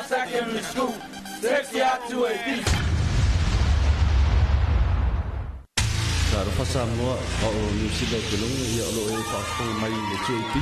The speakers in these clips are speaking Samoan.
Secondary School, 60 atu e ti. Talofa Samoa, o Niu Sila ou te logo ia o lo o e faafofoga mai i le JB.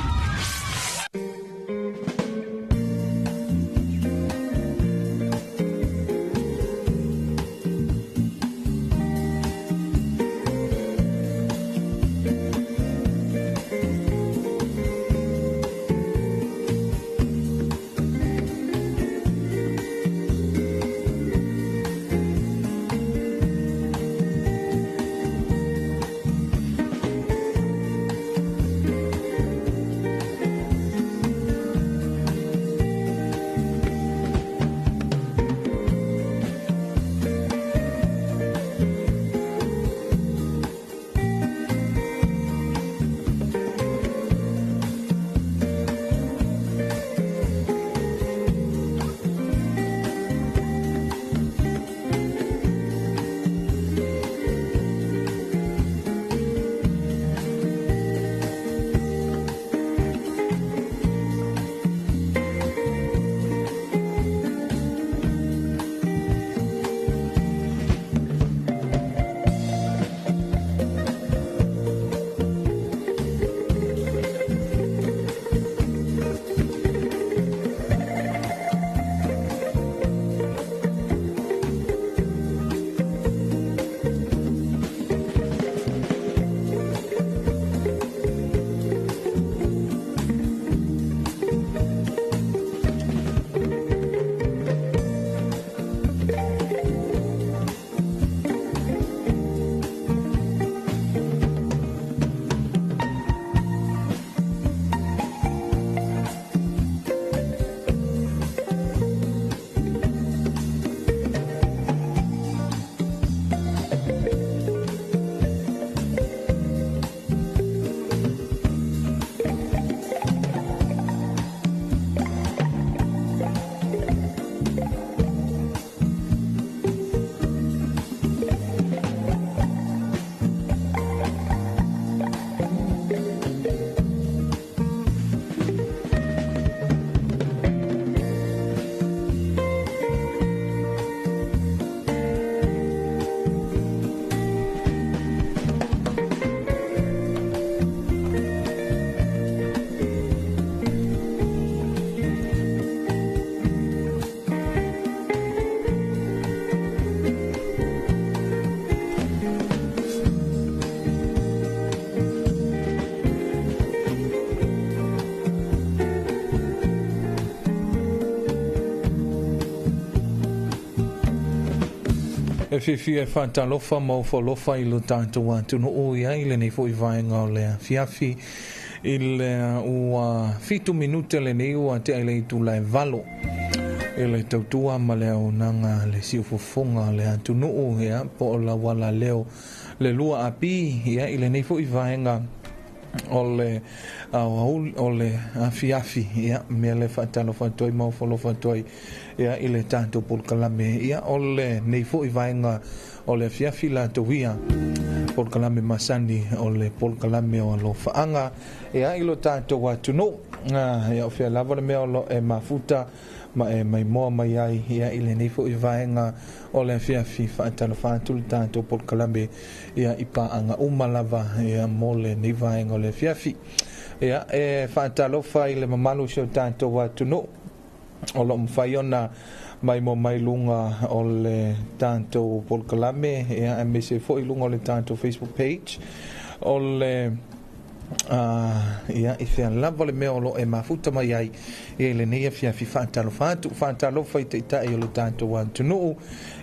E fiafia e faatalofa ma ofo alofa i lo tatou atunuu ia i lenei foi vaega o le afiafi i le ua 7 minute lenei ua tea i le itula e 8 i le tautua ma le auaunaga le siufofoga o le atunuu ia po o lauala leo le lua api ia i lenei foi vaega o le o le afiafi ia mea le faatalofa atu ai ma ofo alofa atu ai ia i le tatou polokalame ia o lenei foi vaega o le afiafi latou ia polokalame masani o le polokalame o alofaaga ia i lo tatou atunuu ia o fea lava le mea o lo e mafuta ma e maimoa mai ai ia i lenei foi vaega o le afiafi faatalofa atu le tatou polokalame ia i paaga uma lava ia mo lenei vaega o le afiafi ia e faatalofa i le mamalu o si o tatou atunuu o lo o mafai ona maimoa mai luga o le tatou polokalame ia aemaise foi luga o le tatou Facebook page o le ia i fea lava le mea o lo e mafuta mai ai ia i lenei afiafi faatalofa atu faatalofa i taitai o le tatou atunuu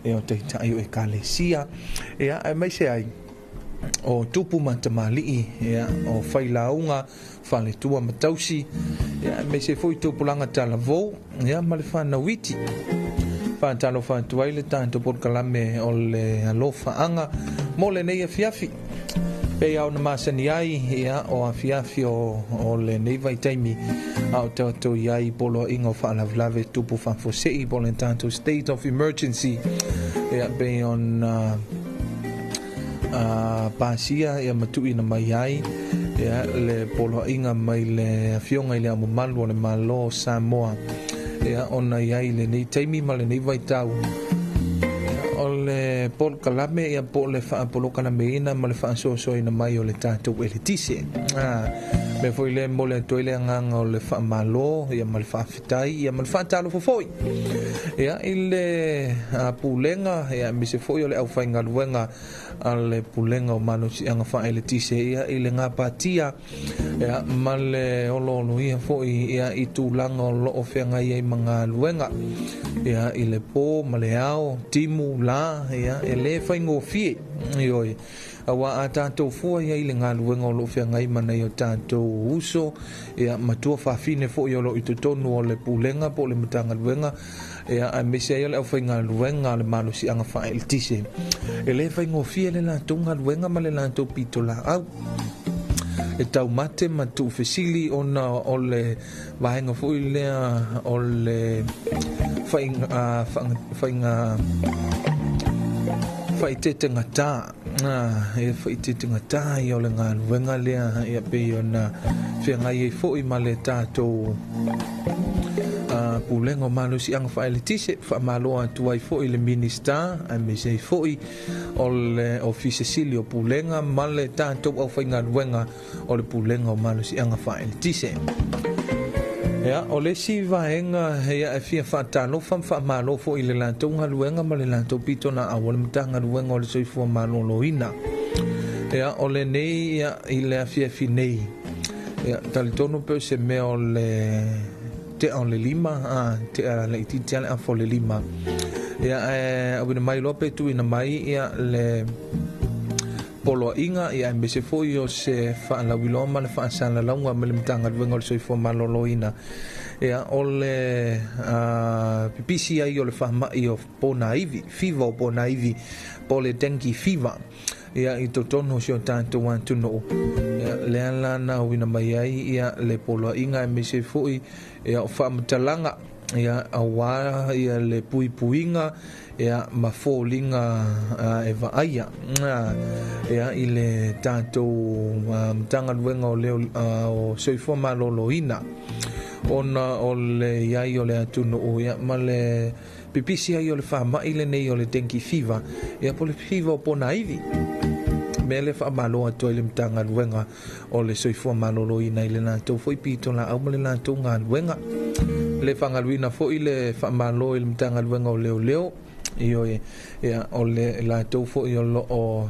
ia o taitai o ekalesia ia aemaise ai o tupu ma tamalii ia o failauga faletua ma tausi ia aemaise foi tupulaga talavou ia ma le fanau iti faatalofa atu ai le tatou polokalame o le alofaaga mo lenei afiafi pei a ona masani ai ia o afiafi o lenei vaitaimi a o tatou i ai poloaiga o faalavelave tupu faafuasei po o le tatou state of emergency ia pei ona pasia ia ma tuuina mai ai Ia le poloaiga mai le Afioga i Le Ao Mamalu o le Malo o Samoa, ia ona i ai lenei taimi ma lenei vaitau o le polokalame, ia po o le faapolokalameina ma le faasoasoaina mai o le tatou eletise. Mea foi lea e momoli atu ai le agaga o le faamalo, ia ma le faafetai, ia ma le faatalofa foi, ia i le Pulega, ia aemaise foi o le aufaigaluega a le Pulega o Malosiaga Faaeletise, ia i le gapatia, ia ma le olooloia foi, ia i tulaga o loo feagai ai ma galuega, ia i le po ma le ao, timu la, ia e le faigofie. Ioe, auā a tatou fua ia i le galuega o loo feagai ma nai o tatou uso, ia matua fafine foi o loo i totonu o le Pulega po o le Matagaluega, ia aemaise ai o le aufaigaluega a le Malosiaga Faaeletise, e le faigofie le latou galuega ma le latou pitolaau e taumate ma tuufesili ona o le vaega foi lea o le faiga faiga faaeteetegata, e faaeteetegata ia o le galuega lea, ia pei ona feagai ai foi ma le tatou Pulega o Malosiaga Faaeletise. Faamalo atu ai foi le Minista aemaise ai foi o le Ofisa Sili o Pulega ma le tatou aufaigaluega o le Pulega o Malosiaga Faaeletise. Ia, o le isi vaega ia e fia faatalofa ma faamalo foi i le latou galuega ma le latou pitolaau o le Matagaluega o le Soifua Maloloina. Ia, o lenei ia, i le afiafi nei, ia, talitonu pe o se mea o le tea o le 5, tea laitiiti lava le afa o le 5. Ia, ae auina mai loa pe tuuina mai ia le poloaiga, ia aemaise foi o se faalauiloa ma le faasalalauga mai le Matagaluega o le Soifua Maloloina, ia o le pipisi ai o le faamai o ponaivi, fiva o ponaivi, po o le dengue fever, ia i totonu o si o tatou atunuu. Ia, lea la na auina mai ai ia le poloaiga aemaise foi ia o faamatalaga, ia auā ia le puipuiga, ia ma foliga e vaaia, ia i le tatou Matagaluega o le o Soifua Maloloina, ona o le iai o le atunuu, ia ma le pipisi ai o le faamai lenei o le dengue fever, ia po o le fever o ponaivi. Mea lea faamalo atu ai le Matagaluega o le Soifua Maloloina i le latou foi pitolaau ma le latou galuega. Le faagaluina foi le faamalo i le Matagaluega o Leoleo, ioe, ia o le latou foi o loo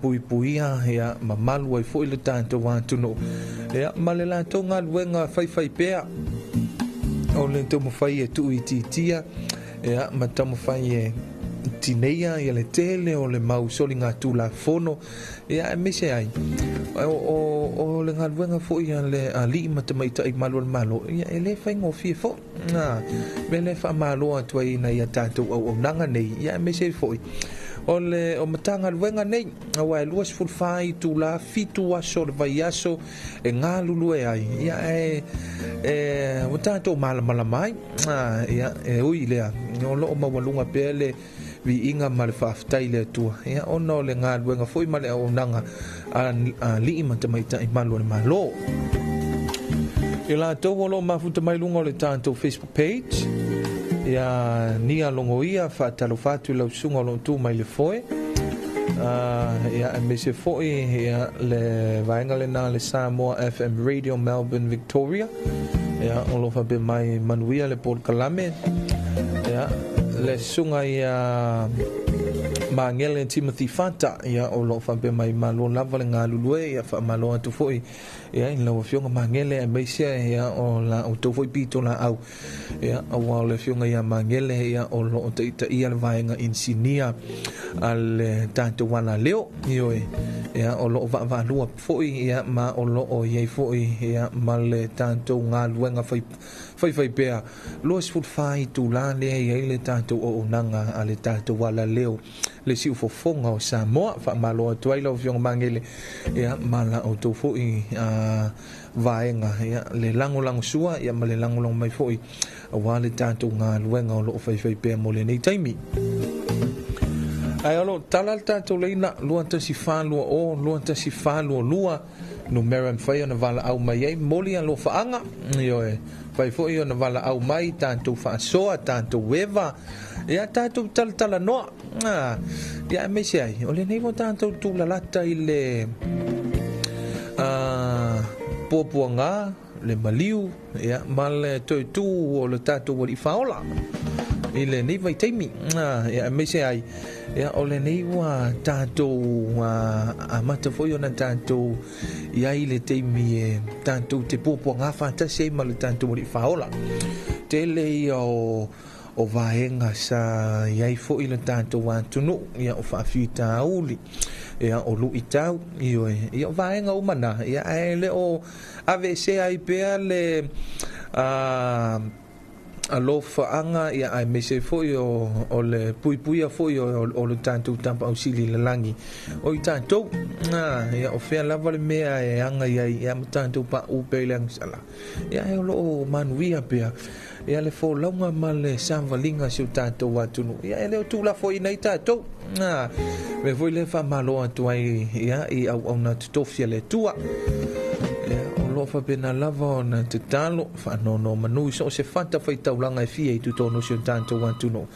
puipuia, ia mamalu ai foi le tatou atunuu, ia ma le latou galuega faifai pea o le taumafai e tuuitiitia, ia ma taumafai e tineia ia le tele o le mau soligatulafono, ia aemaise ai o le galuega foi a le alii ma tamaitai malu o le Malo, ia e le faigofie foi. Mea lea faamalo atu ai ina ia tatou auaunaga nei, ia aemaise ai foi o le o Matagaluega nei, auā e 24 itulā 7 aso o le vaiaso e galulue ai, ia e ua tatou malamalama ai. Ia e ui lea o loo maualuga pea le viiga ma le faafetai i le Atua, ia ona o le galuega foi ma le auaunaga a alii ma tamaitai malu o le Malo. I latou o loo mafuta mai luga o le tatou Facebook page, ia nia logoia faatalofa atu i lau susuga o loo tu mai le foe, ia aemaise foi ia le vaega lena le Samoa FM Radio Melbourne Victoria, ia o loo faapea mai manuia le polokalame. Ia le susuga ia Magele Timothy Fata, ia o loo faapea mai malo lava le galulue, ia faamalo atu foi ia i lau Afioga Magele aemaise ia o la outou foi pitolaau, ia auā o le Afioga ia Magele, ia o loo taitaia le vaega inisinia a le tatou alaleo, ioe, ia o loo vaavaalua foi, ia ma o loo iai foi, ia ma le tatou galuega fai faifai pea 24 itulā lea i ai le tatou auaunaga a le tatou alaleo le siufofoga o Samoa. Faamalo atu ai lau Afioga Magele, ia ma la outou foi vaega, ia le lagolagosua, ia ma le lagolago mai foi auā le tatou galuega o loo faifai pea mo lenei taimi. Ae o loo tala le tatou laina 21420 21422 numera e mafai ona valaau mai ai momoli alofaaga ioe fai foi ona valaau mai tatou faasoa tatou eva ia tatou talatalanoa ia aemaise ai o lenei ua tatou tulalata i le puapuaga le maliu ia ma le toe tu o le tatou alii faaola i lenei vaitaimi ia aemaise ai ia o lenei ua tatou amata foi ona tatou iai le taimi e tatou te puapuaga faatasi ai ma le tatou alii faaola tele ia o vaega sa iai foi le tatou atunuu ia o faafitauli ia o luitau ioe ia o vaega uma na ia ae le o aveesea ai pea le alofaaga ia aemaise foi o le puipuia foi o le tatou tapausili i le lagi o i tatou ia o fea lava le mea e aga iai ia ma tatou paʻu pea i le agasala ia e o loo manuia pea ia le folauga ma le savaliga si o tatou atunuu ia e le o tuulafoaiina ai tatou mea foi lea faamalo atu ai ia i auauna totofi a le Atua ia o loo faapena lava ona tatalo faanonomanu i so o se fata faitaulaga e fia i totonu o si o tatou atunuu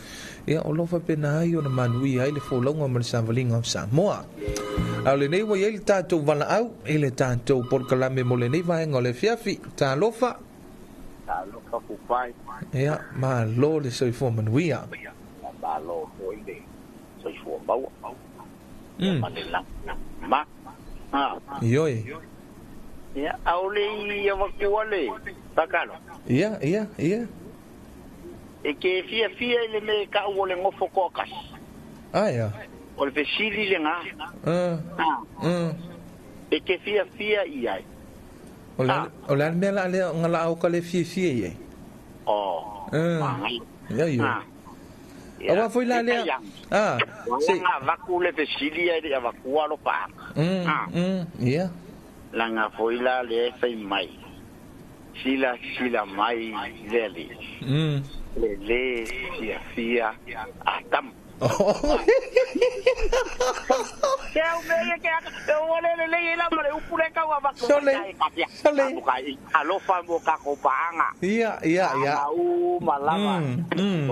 ia o loo faapena ai ona manuia ai le folauga ma le savaliga o Samoa. A o lenei ua iai le tatou valaau i le tatou polokalame mo lenei vaega o le afiafi. Talofa. Talofa kupai. Ia, malo le soifua manuia. Malo foi le soifua maua. Ma le ma. Ioe. Ia, aole ia wakua le pakalo. Ia, ia, ia. E ke fia fia i le me ka o le ngofo ko kasi. Ah, ia. O le fesili le ngā. E ke fia fia i ai. O le mea la le ngala au ka le fia fia i ai. O. Ia, ia. Awa foi la le. Ah, se nga vaku le fesili ai le avakua lo pa. Ia. Langa foi la le fai mai. Sila sila mai le le. Le le fia fia atam. Ke au me ke o le le le la mare upu le kau avaku. Sole. Sole. Alofa mo ka ko paanga. Ia ia ia. U malama.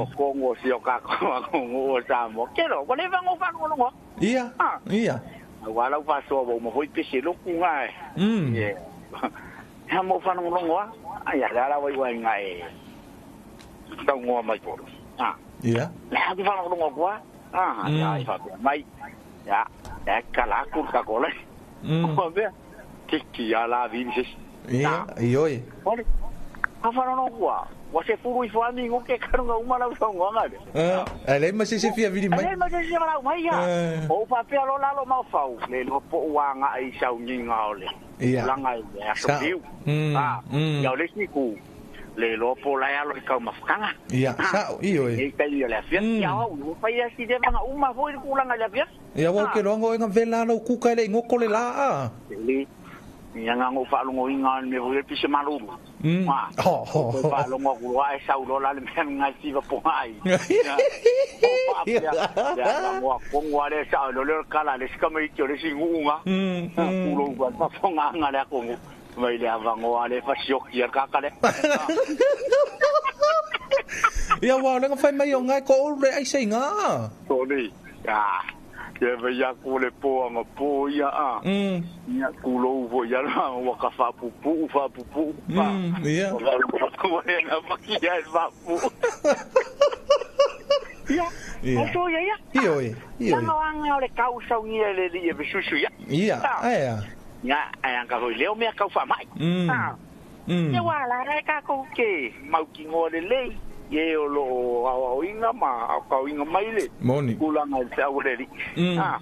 O kongo si o ka ko ngo sa mo. Ke ro, ko le vango fa ngo. Ia. Ia. Wala fa so mo hoi pese lo ku ngai. Ye. Ha mo fa ngo ngo. Ai ya la wai wai ngai. Tau ngo mai ko. Ah. Ia. La ku fa ngo ngo kwa. Ah, ya i fa mai. Ya, ya kala ku ka ko le. Ko be. Ki ya la vi se. Ia, ioi. Ore. Ha fa ngo kwa. Wa se furu i fa mi ngo ke ka ngo uma la ngo nga. Ah, ale ma se se fia vili mai. Ale ma se se la mai ya. O pa pe lo la lo mau fau. Le lo po wa nga i sau ni nga ole. Ia. La nga ya so viu. Ah, ya le si ku. Le lo po la ya lo ka ma fanga. Ia, sa ioi. E tai le fia ya o pa ya si de nga uma foi ku la nga le fia. Ia wa ke lo ngo nga vela lo ku ka le ngo ko le la a. Le ia nga ngo fa lo ngo inga me foi pise malu. Ah. Oh. Fa lo ngo ku ai sau lo la le me nga si va po ai. Ya la ngo ko ngo le sa lo le kala le ska me ki le si ngu nga. Ku lo ba pa fo nga nga le ko ngo. Mai le ava ngo ale fa siok ia ka ka le. Ia wa le nga fai mai o ngai ko le ai sei nga. Ko ni. Ya. Ke vai ya ku le po nga po ia a. Ia ku lo vo ia la wa ka fa pupu fa pupu. Ia. Wa na fa ki ia fa pu. Ia. Ia. O so ia ia. Ioi. Ioi. Nga nga le kau sau ni le le e susu ia. Ia. Ai. Nga ai anga foi leo mea kau fa mai. Ah. Ia wa la ra ka ko ke mau ki ngo le le. Ye o lo au inga ma au inga mai le. Moni. Kulanga se au le li. Ah.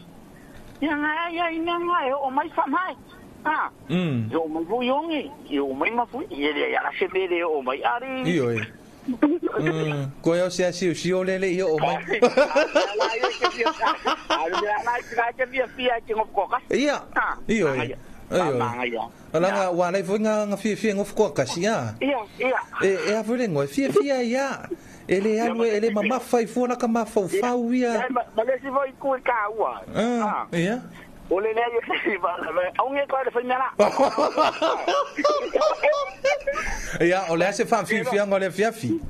Ia nga ia ina nga e o mai fa mai. Ah. Yo mai fu yongi, yo mai ma fu ye le ya la se le o mai ari. Ioi. Ko yo se asi si o le le yo o mai. Ia. Ioi. Ioi. Ala nga wa lai foi nga fia fia ngo fko kasi ya. Ia, ia. E a foi le ngo fia fia ia. E le alu e le mamafa i fua na ka mafaufau ia. Ma le si foi ku ka ua. Ia. O le lea i va au nge ko le fai mea la. Ia, o le ase faafiafiaga o le afiafi.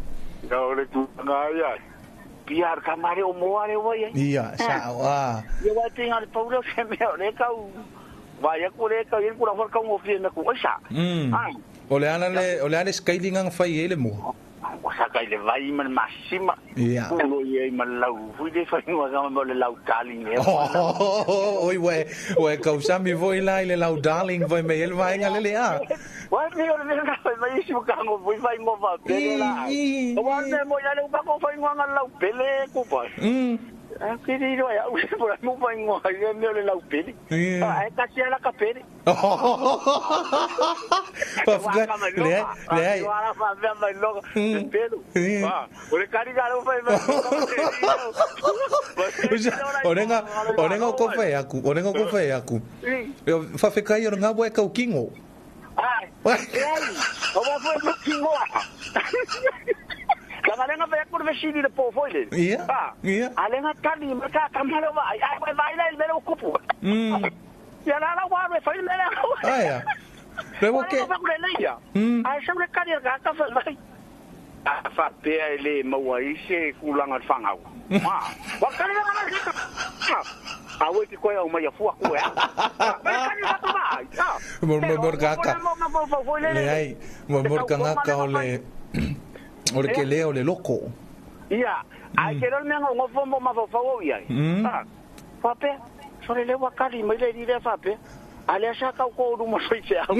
Ia o le tulaga ia. Pia ka mare o moa le ua ia. Ia, sa'o a. Ia wa tinga le paura se mea o le kau. Vai aku le kau ia kura kau ngofia me ku oisa. O le ana le o le ana scaling ang fai ele mo. O sa kai le vai ma masima. Ia. Kulo ia ma lau. Fui le fai ngua ga ma le lau darling e. Oi we, we kau sami voi lai le lau darling voi me el vai ngale le a. Wa ni o le na fai mai si ka ngo voi fai ngo va pele la. O wa me mo ia le ba ko fai ngua lau pele ku pa. A ke ri ro ya u por mo fai ngua ia me le lau pele. A ka sia la ka pele. Pa fuga le le. Wa fa me mai lo pelo. O le kari ga lo fai mai. Orenga orenga ko fai aku, orenga ko fai aku. Eu fa ficar o ngabo é cauquinho. Ai. O va foi no kingo. Ka vai por vestidi de povo ele. Ia. Ia. Alenga tali ma ka kamalo vai. Ai vai vai lá ele o cupo. Ya la la wa foi le la. Ah ya. Pero que Ai sa le kari ka ka fa vai. A fa pe ele maua ise kulanga fangau. Ma. Wa kari la la. A we ti koe au mai afua koe. Mo mo mo kaka. Le ai, mo mo kanga o le o le ke leo le loko. Ia, ai ke rol menga ngo fombo ma fo fo ia. Ah. Fa pe, so le wa kali mai le le fa pe. Ale sa ka ko ru mo soi te au.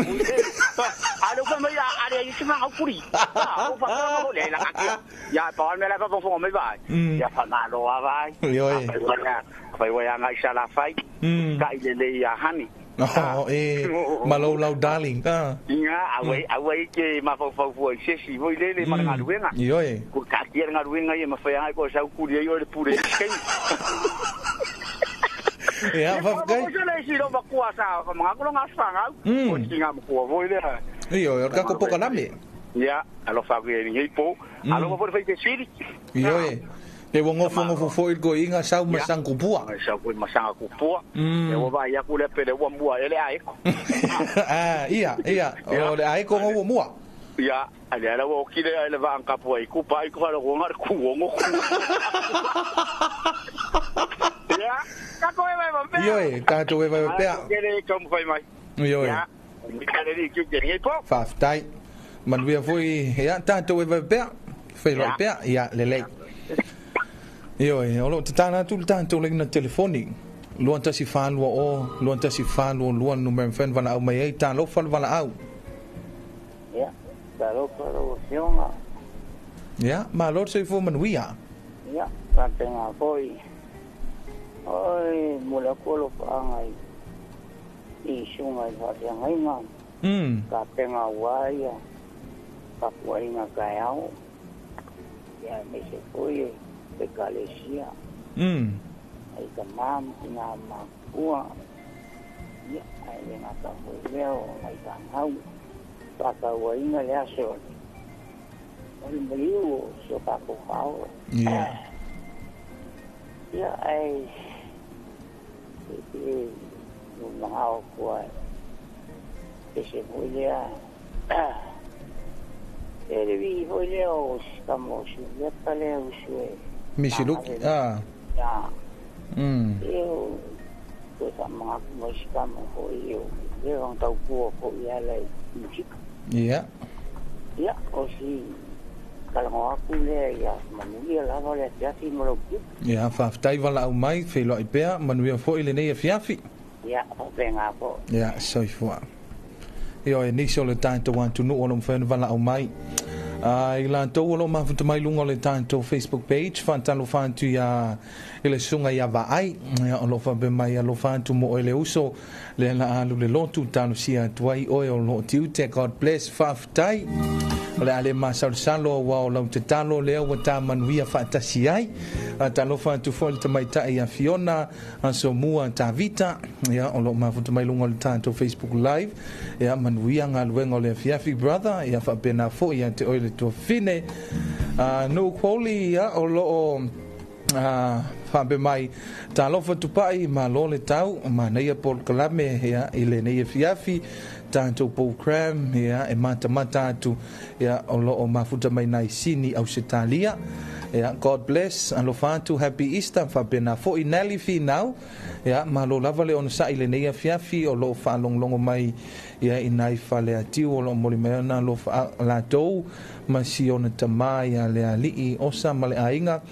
Ale ko mai ale i se ma au kuri. Ah, o fa ko le la ka. Ya pa me la fa fo mai vai. Ya fa na lo vai. Oi. Fai wa ya ngai sa la fai. Ka ile le ya hani. Oh, eh, malo lau darling. Ah. Inga, awe awe ke ma fo fo fo se si voi le le ma ngaluenga. Oi. Ko ka ti ngaluenga ia ma fai ai ko sa kuri ai o le pure. Ia, fa kai. Ko le si lo ba kwa sa fa mga ko nga sa nga. Ko ti nga mo voi le. Io, o ka ko poka name. Ia, alo fa ko ni po. Alo fo fai te siri. Io. E o ngofo ngofo foi ko inga sau masang kupua. Sau ko masang kupua. E o vai aku le pele o mua ele ai ko. Ah, ia, ia. O le ai ko ngo mua. Ia, ale ala o kile ale va ang kapua i ku pai ko ala ko ngar ku ngo ku. Ia, ka ko e vai va pe. Io e, ka to e vai pe. Kere ka mo fai mai. Io e. Mi kare ri ku ke po. Fa tai. Manuia foi, ia, ta to e vai pe. Fai lo pe, ia, le le. Io e, o lo te tāna atu le tātou le na telefoni. Luan tasi whālua o, luan tasi whālua luan numera when wana au mai ei, tā lofa wana au. Ia, tā lofa lau fionga. Ia, ma lor se ifo manuia. Ia, kātenga foi. Oi, mula kolo whaanga i sunga i whatengainga. Kātenga waia, kapuainga kai au. Ia, me se foi e. Ekalesia. Ai ka mam ki ngā makua. Ia, ai le ngā ka hoi leo, ai ka ngau. Pākauainga le aso. O le maliu o so kako whao. Ia. Ia, ai te no mga o kua. Te se hoi lea. Te le vi hoi lea o kamo su lepa lea usu e. Misiluki, ah. Ya. Eu, ko sa mga kumaisika mo ko iyo. Leo ang taupuo ko iala i musika. Ia. Ia, o si kalango aku lea ia manuia lava le fiafi mo lau kiu. Ia, whaftai wala au mai, wheloa i pea, manuia foi le nei e fiafi. Ia, whapenga po. Ia, soifua. Ia, e nisi o le tātou atunu o lo mwhenu wala au mai. I la tou o lo mafuta mai lunga o le tātou Facebook page, whantalo whantu ia ele sunga ia vaai, ia o lo whape mai alo whantu mo ele uso, le la alu le lotu, talo sia tuai oe o lo tiute, God bless, whaftai. O le ale masalosalo ua o lau tatalo lea ua tāmanuia faatasi ai. Talofa atu foi le tamaitai ia Fiona, Asomua Tavita, ia o loo mafuta mai luga o le tatou Facebook Live. Ia manuia galuega o le afiafi brother, ia faapena foi ia te oe le tuafine. Nu'u Kuoli ia o loo faapea mai talofa tupai malo le tau manaia polokalame ia i lenei afiafi tatou program ia e matamata atu ia o loo mafuta mai nai Sini Ausetalia ia God bless alofa atu happy Easter faapena foi Nelly Finau ia malo lava le onosai i lenei afiafi o loo faalogologo mai ia i nai fale atiu o loo moli mai ona alofa latou ma si ona tamā ia le ali'i osa ma le aiga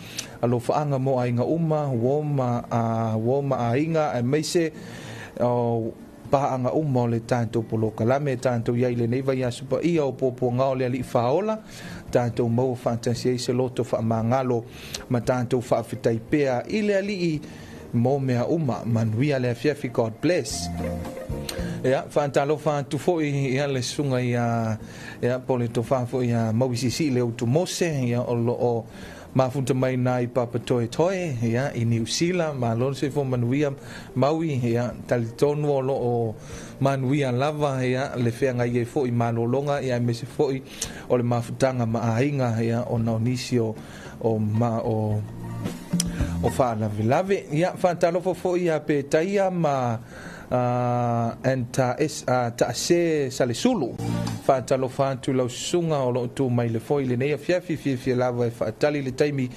alofaaga mo aiga uma uō ma aiga aemaise o paaga uma o le tatou polokalame tatou iai lenei vaiaso paia o puapuaga o le ali'i fāola tatou maua faatasi ai se loto faamagalo ma tatou faafetai pea i le ali'i mo mea uma manuia le afiafi God bless. Ia faatalofa atu foi ia le susuga ia ia po le tofa foi ia Mauisisi le utu Mose ia o loo mafuta mai nai Papatoe Toe ia i Niu Sila malo le soifua manuia Maui ia talitonu o loo manuia lava ia le feagai ai foi malologa ia aemaise foi o le mafutaga ma aiga ia ona o nisi o ma o faalavelave ia faatalofa foi ia Petaia ma and taase Salesulu faatalofa atu lau susuga o loo tu mai le foi lenei afiafi fiafia lava e faatali le taimi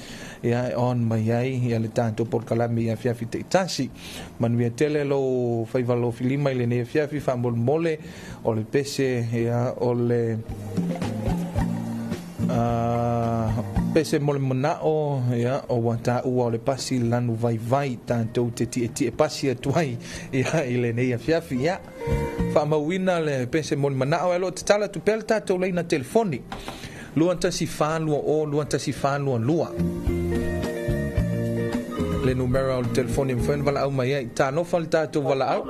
ia e on mai ai ia le tatou polokalame ia afiafi taitasi manuia tele lou faivalo filima i lenei afiafi faamolemole o le pese ia o le pese mo le manao ia o ua taua o le pasi lanu vaivai tatou te tietie pasi atu ai ia i lenei afiafi ia faamauina le pese mo le manao e loo tatala atu pea le tatou laina telefoni 21420 21422 le numera o le telefoni e mafai ona valaau mai ai talofa le tatou valaau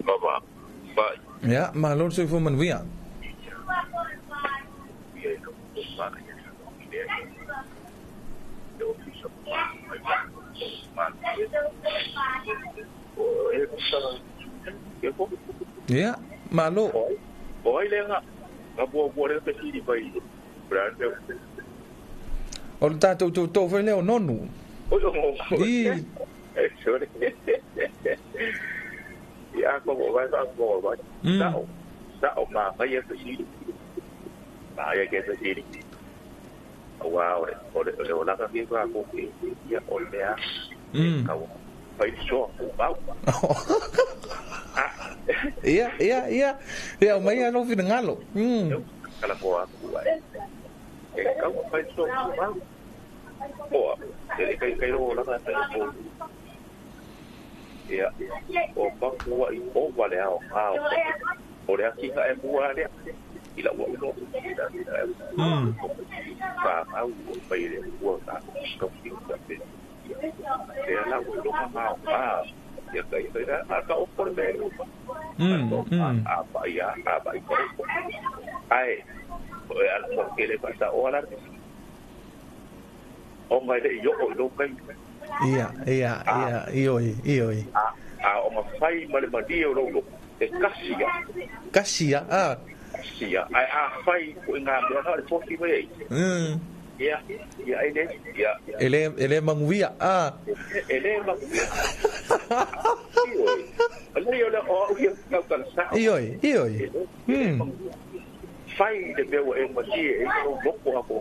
Baba pai ia malo le soifua manuia. Ia malo o ai lenga ka bua le pe pai brand o le tatou toutou foi lea o nonu o o i sorry ia ko vai va ko vai sao ma kai pe sili ma ia ke pe sili wow o le o la ka ke ka ko ke ia o le a ka pai so wow ia ia ia ia mai a lo finangalo kala ko aku ai e ka pai so wow o e kai kai ro la ka ko ia o pa ko i o vale a o le aki ka e mua le i la ua ulo pa au pai le ua ka ko ki ka pe e la ua lo ka a ia kai kai a ka o ko le a pa ia a pa i ko ai o e ala ko ke le pa sa o ala o ngai le yo o lo kai ia ia ia ioi ioi a o ma fai ma le madio lo lo e kasia kasia a kasia ai a fai ko nga mea na le fosi mai ia ia ele ia ele ele manguia a ele manguia ioi ele yo o ia ka ka sa ioi ioi fai le mea e matie e lo loko a ko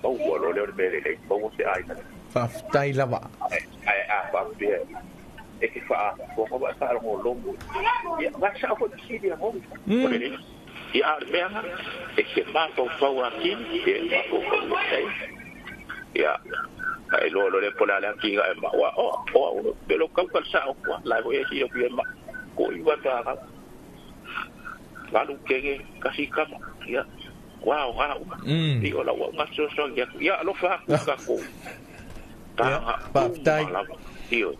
o ua lo leo le mele le o se ai na faafetai lava ai a fa pe e ke fa ko ko ba sa lo longo ia va sa ko ti dia mo ia a mea e ke ma ko fa wa ki e ma ko ko ia ai lo lo le pola le ki ga ma wa o o be lo ka ka sa ko la ko e si o ma ko i wa ta ka valu ke ka si kama ia wow wow i o la wa nga so so ia ia lo fa ka ko ta faafetai io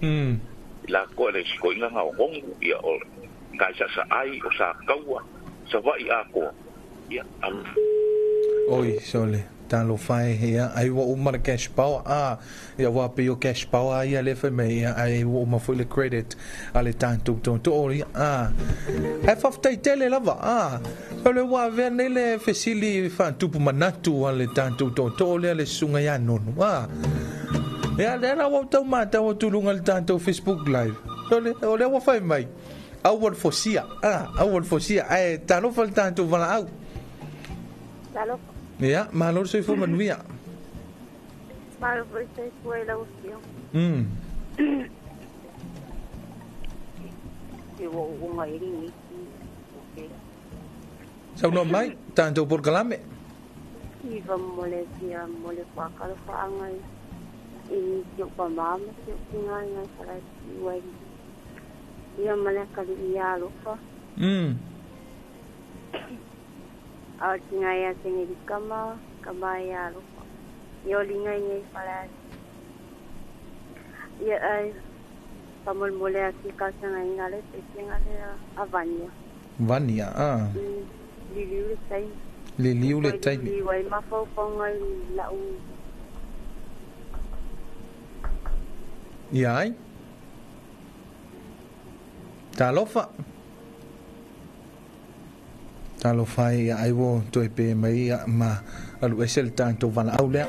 la ko le ko inga nga ngongu ia o ngai sa sa ai o sa kaua sa vai a ko ia oi sole Talofa e, ia, ai ua uma le cash power, a, ia ua pe o cash power ia le fai mai, ia, ai ua uma foi le credit a le tatou tootoo, ia, a. Ae faafetai tele lava, a. O le ua avea nei le fesili faatupu manatu a le tatou tootoo lea le susuga ia Nonu, a. Ia, lea la ua tau matau atu i luga o le tatou Facebook Live. O lea ua fai mai, aua le fosia, a, aua le fosia, ae talofa le tatou valaau. Talofa. Ia, malo le soifua manuia. Malo foi soifua i lau afioga. E ua uunga i lenei. Okay. Saunoa mai, tatou polokalame. Iva mo le fia mo le faakalofaanga i nisi o pamā ma si o tinā i ngai falatiu ai. Ia ma le akalii ia alofa. A o tinā ia tengeri kama, kama ia alofa. Ia o linga i nei falatiu. Ia ai, pamolmole a si kausanga i ngā le pesenga le a Vania. Vania, a. Liliu le taimi. Liliu le taimi. Liliu ai mafaufaunga i lau. Ia ai. Talofa. Talofa ia ai wo toe pe mai ia ma alu ese le tatou valaau lea.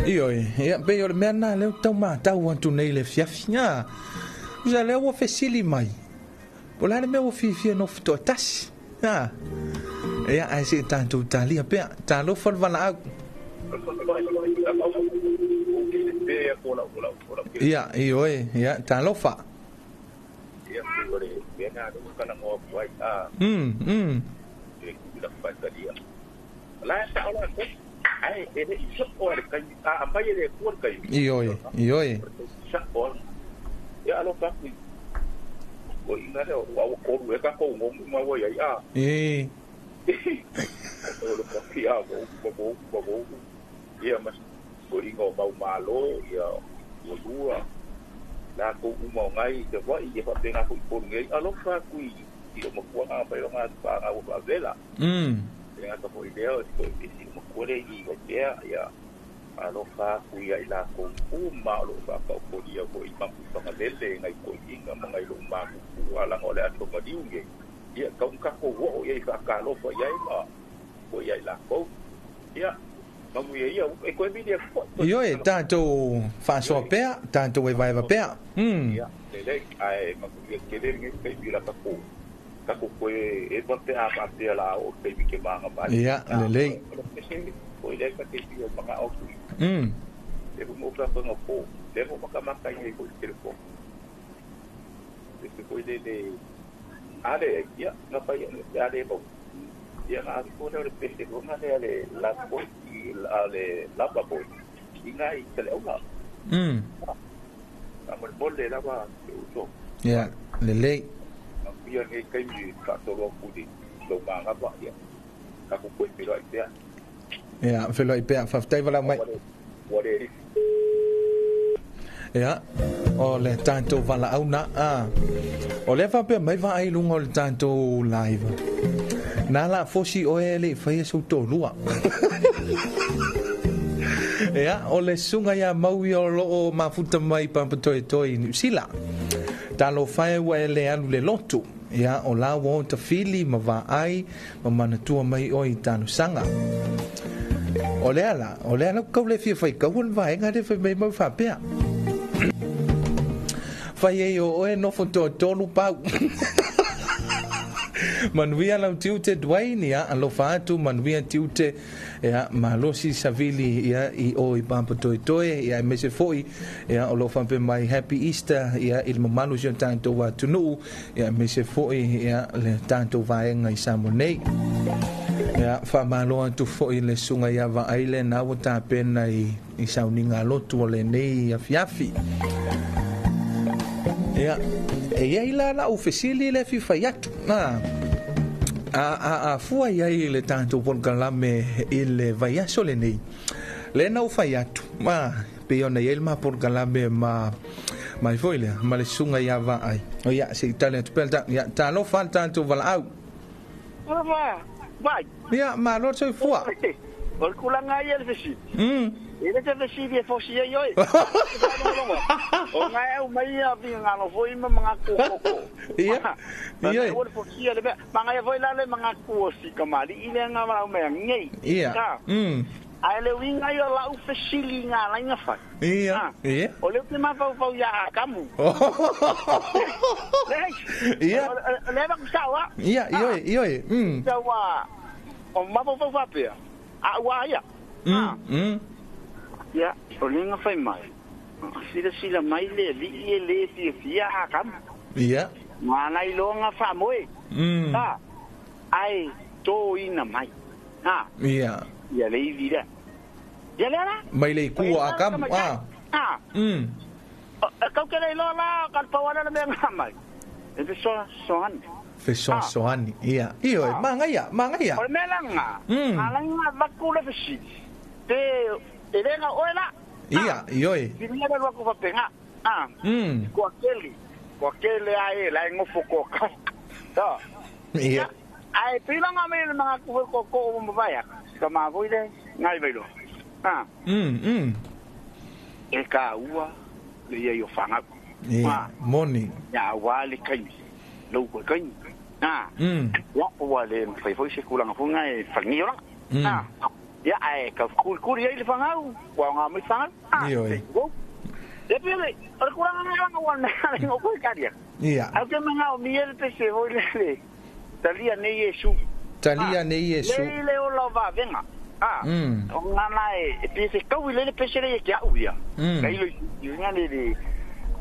Ioe, ia pe o le mea na leo tau matau atu nei le fiafi. A. Usa lea ua fesili mai. O le a le mea ua fiafia nofo toatasi. A. Ia ae se tatou talia pea. Talofa le valaau. Ia, ioe, ia, talofa. Ioe, ioe. E. Ia mas ko ingo mau malo ia o lua la ko uma ngai te wai ia fa penga ko ko ngai alofa ku i o makuanga pa nga pa nga o pa vela nga ka foi leo ko i si makure i wa pea ia alofa ku ia ila ko uma lo fa pa ko ia ko i mapu fa lele ngai ko inga mangai lo ma ku ala ngole ato madiu ngai ia ka ka ko wo ia fa ka alofa ia ma ko ia ila ko ia Ioe, tatou faasoa pea, tatou e vaeva pea. Ia, lele, ae makuia kele nge taimi la kako. Kako koe e pa te a pea la o taimi ke manga mai. Ia, lelei. Ko ile ka te pio manga o kui. E mo ka pa ngo le mo maka maka i ko telefon. Te ko ile le ale ia na pa ia ale mo. Ia nga ko le pese ko nga le la ko ale lapa boy inga i tele ola a mo mo le lava uso ia lelei ia ngai kai mi ka tolo ku di lo manga ba ia ka ku ko piro ai pea ia felo ai pea faafetai vala mai ia o le tatou valaau na a o le faapea mai vaai luga o le tatou live na la fosi oe le fai sau tolua. Ia, o le suga ia maui o loo mafuta mai papatoetoe i Niusila. Talofa e ua e le alu le lotu. Ia, o la ua o tafili ma vaai ma manatua mai oe i talosaga. O lea la, o lea la kau le fia fai kau le vaega le fai mai mau faapea. Fai ei o oe nofo toatolu pau. Manuia lau tiute Dwayne, ia, alofa atu, manuia tiute, ia, malosi savili, ia, i o i papatoetoe, ia, mese foi, ia, o lo whampe mai Happy Easter, ia, i le mamalu si o tatou atunuu, ia, mese foi, ia, le tatou vaega i Samoa nei. Ia, whaamalo atu foi le suga ia vaaile na ua tapena i sauniga lotu o lenei afiafi. Ia, e iai la lau fesili le fifai atu. A fua iai le tatou polokalame i le vaiaso lenei. Le na ufai atu. Ma, pe ona iai le ma polokalame ma mai foi lea, ma le suga ia vaai. O ia, se i tali atu pea le ia, talofa le tatou valaau. Mama. Vai. Ia, malo le soifua. O le tulaga ia le fesili. E le se fesili e fosi ai oe. O ngai au mai ia finagalo foi ma manatu o koko. Ia. Ia. Ua le fosia le mea. Magaia foi la le manatu o si kamali'i lea na malau mea nei. Ia. Ae le uiga ia o lau fesili i ngā laiga fai. Ia. Ia. O lea ou te mafaufau ia Akamu. Ia. O lea vaku sao a. Ia, ioe, ioe. Ua o mafaufau faapea. A ua ia. Ia, o lea na fai mai. Silasila mai le alii e le fiafia Akamu. Ia. Ma nai loga faamoe. Ae toina mai. Ia. Ia le ivi lea. Ia lea la. Mai le ikua Akamu. Kau ke le iloa la ka le pauana le mea ngā mai. E fesoasoani. Fesoasoani. Ia. Ioe, magaia, magaia. O le mea la ngā. Alai ngā vaku le fesili. Pe e le ngā oe la. Ia, ioe. Finia le luaku faapega. Kua kele. Kua kele a e la e ngofo ko kau. Ia. Ae pilanga mai le mga kuwe ko ko o mawaya. Ka mavoi le ngai vailo. E ka ua le ia i o whangaku. Ia, moni. Ia ua le kaimi. Lau koe kaimi. Ia ua le mwhai foi se kulanga funga e whangi o langa. Ia ae ka kurikuri ai le whangau. Kua o ngā mai whangau. Ia oi. Ia pia le, o le kulanga ngā langa ua nā le ngō koe karia. Ia. Au te mga o mie le pese hoi le le. Talia nei Iesu. Talia nei Iesu. Le le o lau vavenga. O ngana e pia se kau i le le pese le e kia au ia. Ka ilo i nga le le.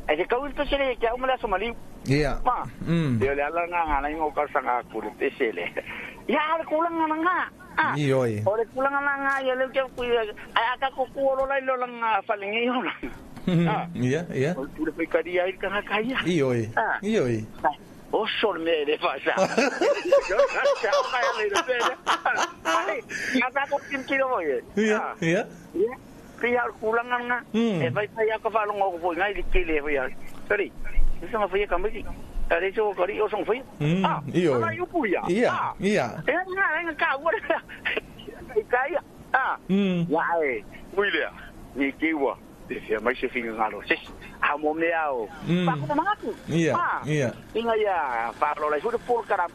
E se kau i le pese le e kia au ma le aso maliu. Ia. Ma. Leo le ala ngā ngā ngā kausanga aku le pese le. Ia o le kulanga na ngā. Ioi. O le kulanga na ngā ia leo kia kui. Ai aka kuku o lola i lola ngā whalingi ona. Ia, ia. O le pule whaikaria i ka ngā ia. Ioi. Ioi. O sol me le fa sa. Ia, ia. Ia. Pia kulanga nga. E vai vai ka fa longo ko ngai le kele foi ai. Sorry. Isso ma foi ka mai. Are so ko ri o song foi. Io. Ai upu ia. Ia, ia. E nga nga ka wa. Ka ia. Ia e. Ui le. Ni ke wa. Te fia mai se finga ngalo. Se a mo me ao. Pa ko mangatu. Ia, ia. Inga ia fa lo lai fu pol kara.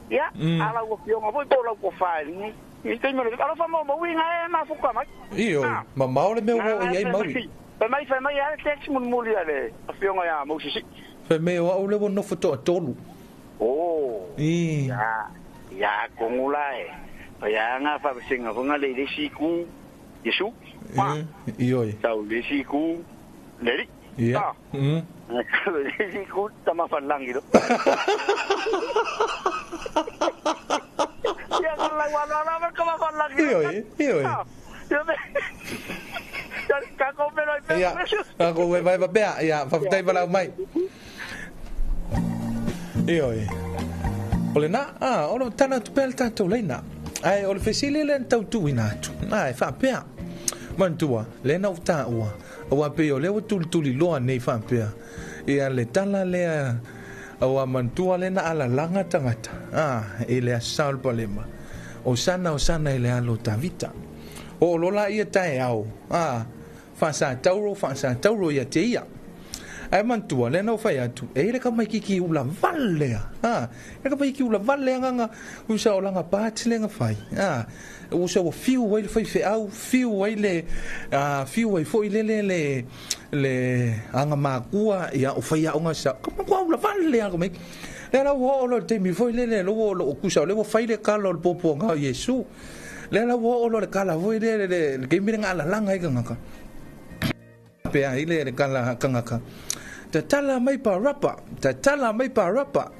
Ia, ala o fionga foi pol ko fa ni. Ni te mo ala fa mo mo winga e ma fu ka mai. Io, ma mau le meu o ia mauri. Fa mai ala text mun muli ale. A fionga ia mo sisi. Fa me o au le no foto tolu. Oh. Ia. Ia kongula e. Fa ia nga fa singa fonga le le siku. Yesu. Io. Tau le siku. Le. Ia. Le siku tama falangi do. Ia la wa la la ka falangi. Io, io. Io me. Ka ko me lo Ia. Ka ko vai vai pea. Ia, fa tai vala mai. Io. O le na, o le tana tu pel tatou leina. Ai o le fesili le tau tuina atu. Ai fa pea. Mantua, le na uta ua. Aua pe o le o tulituli loa nei faapea. Ia le tala lea aua mantua le na alalaga tagata. E le asa o le palema. O sana i le alo Tavita. O lola ia tae ao. Faasatauro ia te ia. Ai mantua le na o fai atu. E le ka mai kiki ula valea. E ka mai kiki ula valea nganga. Usa o langa pati le nga fai. Usa o fiu ai le fai feau, fiu ai le fiu ai foi le le le anga makua ia o fai aonga sa. Ka makua ula valea ko mai. Le la o lo te mi foi le le lo lo kusa le o fai le kalo le popo nga Yesu. Le la o lo le kala foi le le ke mi nga la langa i ngaka. Pe ai le le kala kangaka. Ta tala mai pa rapa, ta tala mai pa rapa.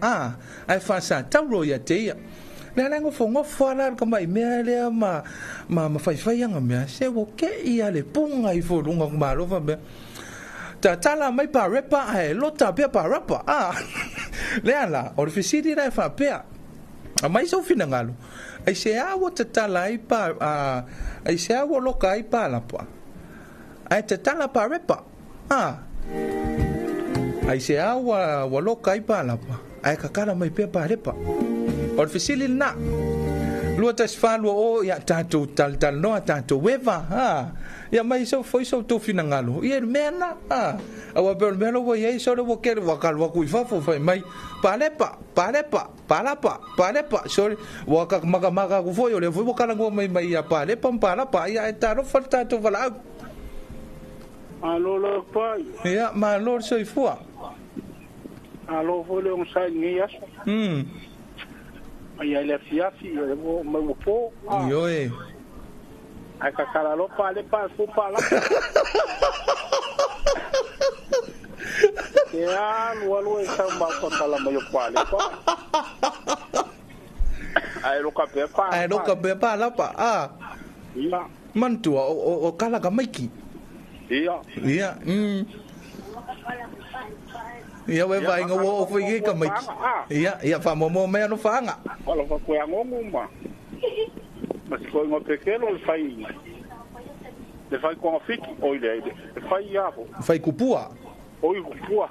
Ai fa sa tauro ia te ia. Le la ngofo ngofo ala ka mai mea lea ma ma fai fai anga mea se o ke ia le punga i fo lunga ma lo fa mea. Ta tala mai pa rapa ai lota pea pa rapa. Le ala o le fesili la fa pea. A mai sau finangalo. Ai se awo ta tala ai pa ai se awo loka ai pa lapa. Ai ta tala pa repa. Ai se awa wa loka ai pa lapa. Ai kakala mai pea pa repa. O le fesili na. 214 o ia tātou talanoa tātou weva ha ia mai so foi so tō finangalo ia le mea na ha aua pe o le mea lo ua iai so le ua kele ua kalu aku i fafo fai mai palepa palepa palapa palepa sorry ua ka makamaka aku foi o lea foi ua kalagua mai mai ia palepa ma palapa ia e talofa le tātou valaau. Malo le pai. Ia malo le soifua. Alo foi le ogasai i lenei aso. Mai ai le afiafi ia le ua mai ua po. Ioe. Ae kakala loa palepa ae fua palapa. Te alu alu e sau mau kakala mai o palepa. Ae loka pea palapa. Ae loka pea palapa. Ah. Ia. Manatua o kala ka maiki. Ia. Ia. Ia we vainga ua ofo i ka maiki. Ia, ia whamomoa mai ano whaanga. Alofa koe angongo ma. Ma si koe ngā pekelo le whai. Le whai konga fiki. Oi le, le whai apo. Whai kupua. Oi kupua.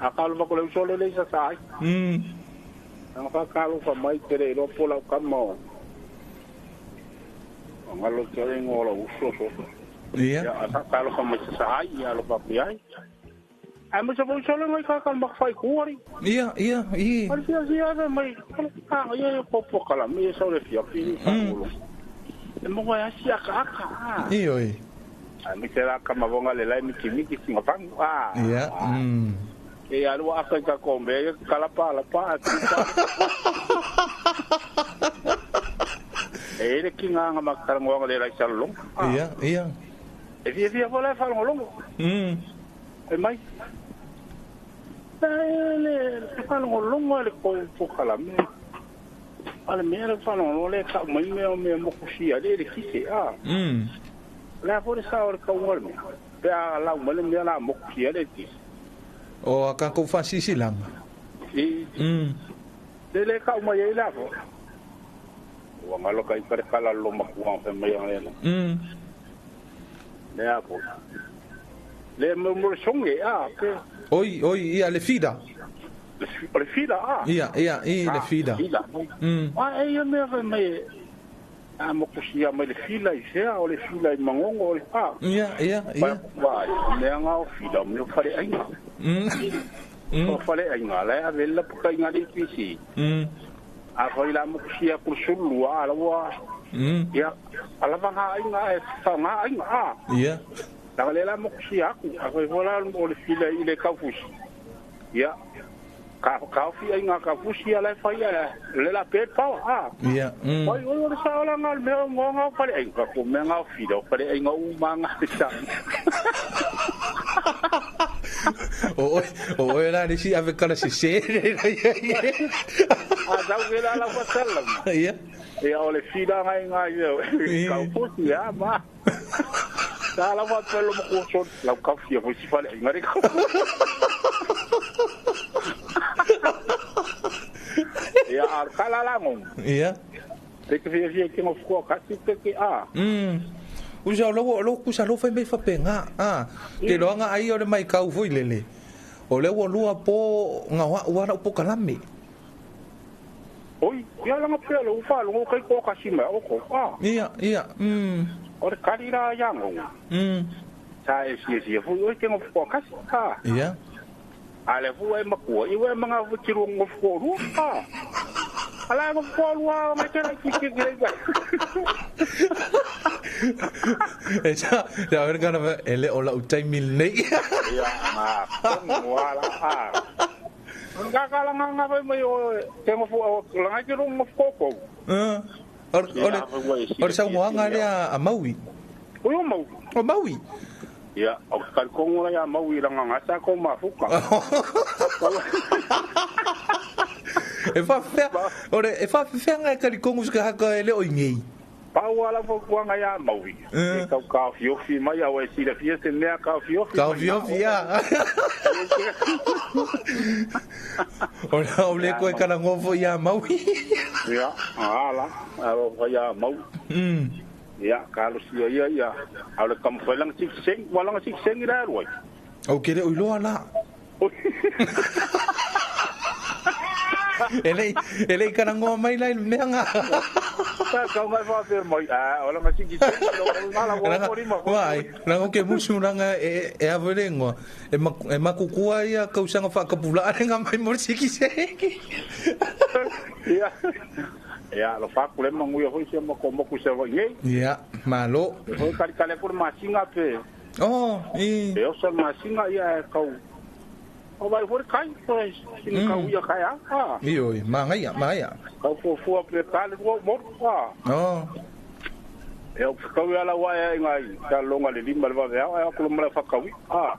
Aka alofa ko le usole le isa sa ai. Anga ka alofa mai te le iloa po lau kama o. Ngalo te rengo o lau uso so. Ia. Ia, aka alofa mai sa ai, ia alofa ku ai. Ai mo sa foi solo ngai ka ka mak fai kuari. Ia, ia, ia. Ari fia fia ave mai. Ah, ia ia popo kala me sa le fia fi fa ulo. E mo ga asi aka aka. Ia oi. Ai me te la ka mavonga le lai miki miki singa fang. Ah. Ia. E alu aka ka kombe kala pa la pa tu pa. E le kinga nga makarangoanga le lai salong. Ia, ia. E fia fia fola fa longo. E mai. Le fa longo longo le ko po kala me. Ale me le fa longo le ka mai me o me mo kusia le le kise a. La fo le sa o le ka ngol me. Pe a la mo le me la mo kusia le kise. O ka ko fa sisi langa. E. Le le ka mai e la fo. Ua ngalo ka i pare kala lo makua fe mai le. Le apo. Le mo mo songe a ke. Oi oi ia le fida. Le fida a. Ia ia i le fida. A e ia me fa mai a mo kusia mai le fila i sea o le fila i mangongo o le a. Ia ia ia. Vai me nga o fila me fale ainga. O fale ainga la a vela puka inga le pisi. A foi la mo kusia ku sulu a la wa. Ia ala vanga ainga e fa nga ainga a. Ia. La le la mo kusia ku a foi vola o le fila i le kaufusi. Ia. Ka ka fi ainga ka fusi ala fa ia le la pe pa a. Ia. Oi oi le sa ola nga me ngo nga fale ainga ko me nga fila fale ainga u manga sa. O o la le si avec kala se se. A dau ke la la fa sala. Ia. Ia o le fila nga inga ia. Ka fusi ia ma. Sa la fa pelo mo ko so la ka fi fo si fale ainga re. Ia al kala la ngong. Ia. Te ke fia fia ke mo fo ka si te ke a. Usa lo lo kusa lo fai mai fa penga a. Te loanga ai o le mai kau foi lele. O le ua lua po nga wa la po kalame. Oi, ia langa pea le ufa longo kai ko ka sima o ko. Ah. Ia, ia. O le kari la ia ngong. Sa e si si fu oi te ngo fo ka si. Ha. Ia. Ale fu e makua, i we manga fu tiru ngo fo ru. Ha. Ala ngo fo ru ma te la ki ki ki. Esa, ya ver kana ele ola utai mil nei. Ia, ma wala a. Nga kala nga nga mai o te ngo fo la ngai ro ngo fo ko. Ah. Or or sa mo nga le a Maui. O yo Maui. O Maui. Ia, o ka kongo la ya Maui la nga sa ko mafuka. E fa fe ore e fa fe nga ka kongo ska ka ele o ngei. Pau ala fo kuanga ya Maui. E kau ka fiofi mai au e sila fia se mea ka fiofi. Ka fiofi ya. Ora o le koe kana ngofo ya Maui. Ia, ala, alo fa ya Maui. Ia, ka lo sia ia ia. Au le kam fa lang sik seng, walang sik seng ira ruai. Au kere o iloa la. E lei kana ngoa mai lai le mea ngā. Kau ngai whāpea mai, a, ola nga siki ngala wa ma. Wai, langa ke musu langa e avele ngoa. E makukua ia kausanga whakapula are ngā mai mo siki seki. Ia. Ia, lo whakule manguia hoi se mako moku se wa ngei. Ia, malo. Hoi kali kale kore masinga pe. Oh, i. E osa masinga ia e kau. O vai hori kai, koe sini kau ia kai a. Ioi, mangaia, mangaia. Kau fuafua pe kale ua moru, a. Oh. E o kau ia la wae ai ngai, ka longa le lima le vave au, e ako lo mala whakawi, a.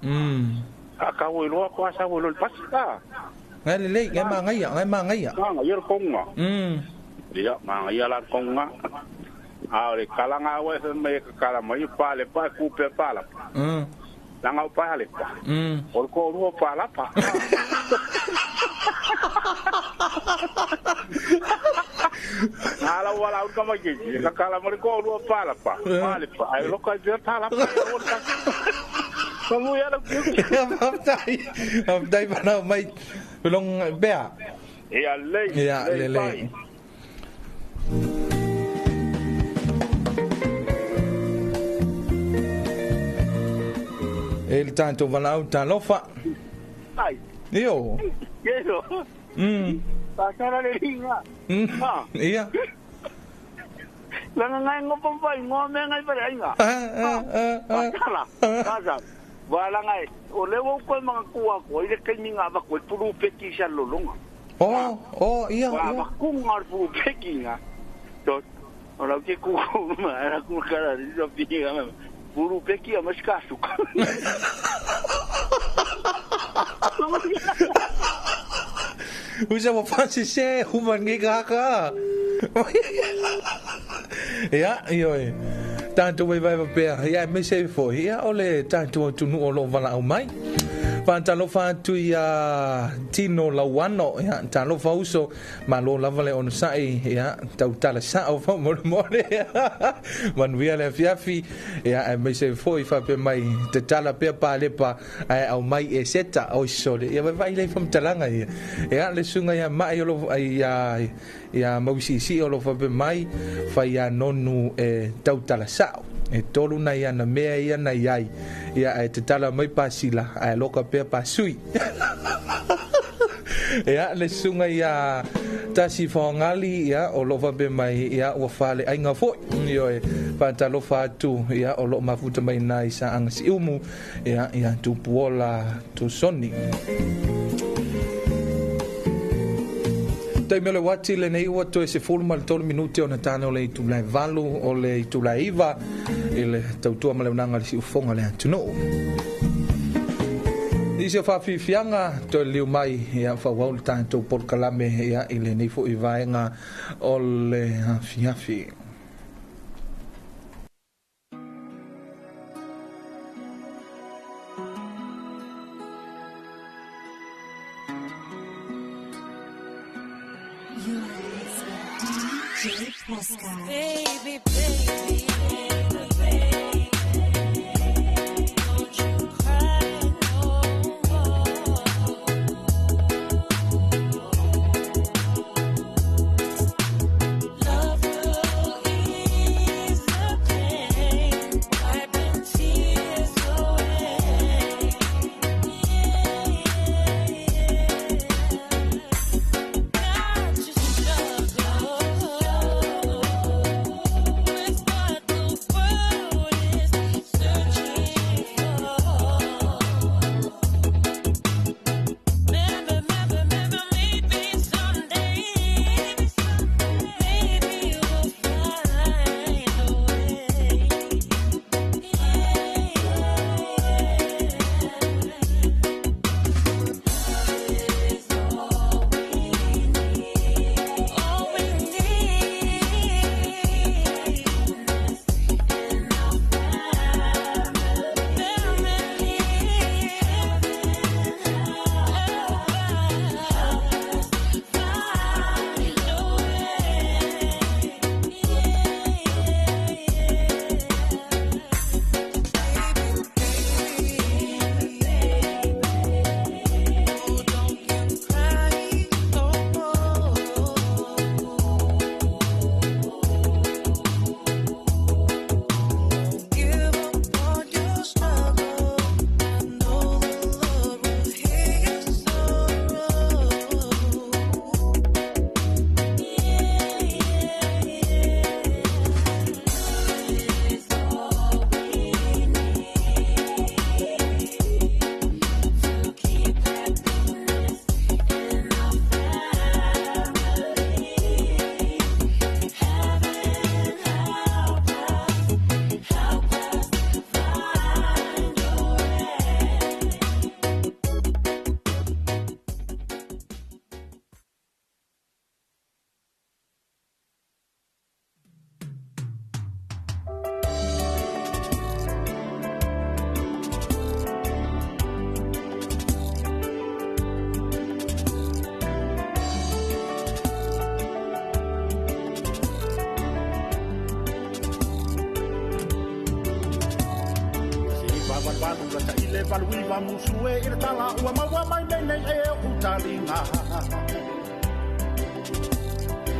A kau e loa ko asa o lo le pasi, a. Ngai le lei, ngai mangaia, ngai mangaia. Mangaia le konga. Ia, mangaia la konga. A o le kalanga au e me ka kala mai pa le pa ku pe pa la. Langa pa le pa. O ko ru pa la pa. Ala wala u kama ke ka kala mo ko ru pa la pa. Pa le pa. Ai lo ka je pa la pa. Kamu ya la ku. Aftai. Aftai pa na mai long bea. Ia le. Ia le le. E le tātou walau talofa. Ai. Io. Yeso. Pasara le ringa. Ia. Langa ngai ngopompa ngoa me ngai pare ainga. Pasara. Pasara. Wala ngai. O le wo ko mga kuwa ko ile kay minga ba ko pulu peki sa lolonga. Oh, oh, ia, ia. Wa kunga pulu peki nga. To ora ke ku ma era ku kara ri so pinga ma. Pulu peki a mas kasu. Usa mo fasise human ngi kaka. Ia, io. Tanto vai vai pea. Ia me se fo. Ia ole tanto tu nu o lo vala au mai. Fantalofa atu ia Tino Lauano, ia talofa uso malo lava le ono sai, ia tautala sao fa mole mole. Manuia le fiafi, ia e me se foi fa pe mai te tala pea pa lepa ai au mai e seta o sole. Ia vai le fam talanga ia. Ia le sunga ia mai o ia ia mausisi o lo fa pe mai fa ia nonu e tautala sao. E tolu na ia na mea ia na iai. Ia e te tala mai pasila ai loka pea pasui. Ia le sunga ia tasi whangali ia o lofa pe mai ia ua whale ainga foi. Io e whantalofa atu ia o lo mafuta mai nai sa anga si umu ia ia tupuola tu soni. Tai mele wati le nei ua toe se fulu ma le 3 minute o na tāne o le itulai valu o le itulai iwa i le tautua ma le unanga le si ufonga le atunuu. Nisi o whawhiwhianga toe liu mai ia whawau le tātou polokalame ia i le nei fo i vaenga o le afiafi. Baby, baby, baby, don't you cry no more. Love will ease the pain, wiping tears away. Yeah, yeah, yeah. Not just struggle with what the taula ta ile valuiva musue i le tala ua maua mai nei e o utalinga.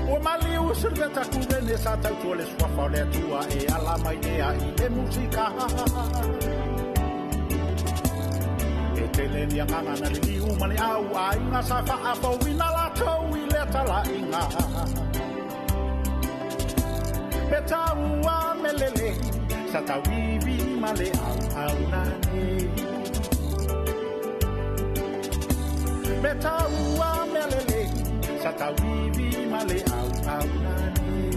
Ua maliu silveta kuvene sa tautua le suafa o le Atua e ala mai lea i le musika. E tele ni anganga na liliu ma ni au aiga sa faafouina latou i le talaiga. Pe taua melele sa tauivi ma le auauna nei. Pe taua melele sa tauivi ma le auauna nei.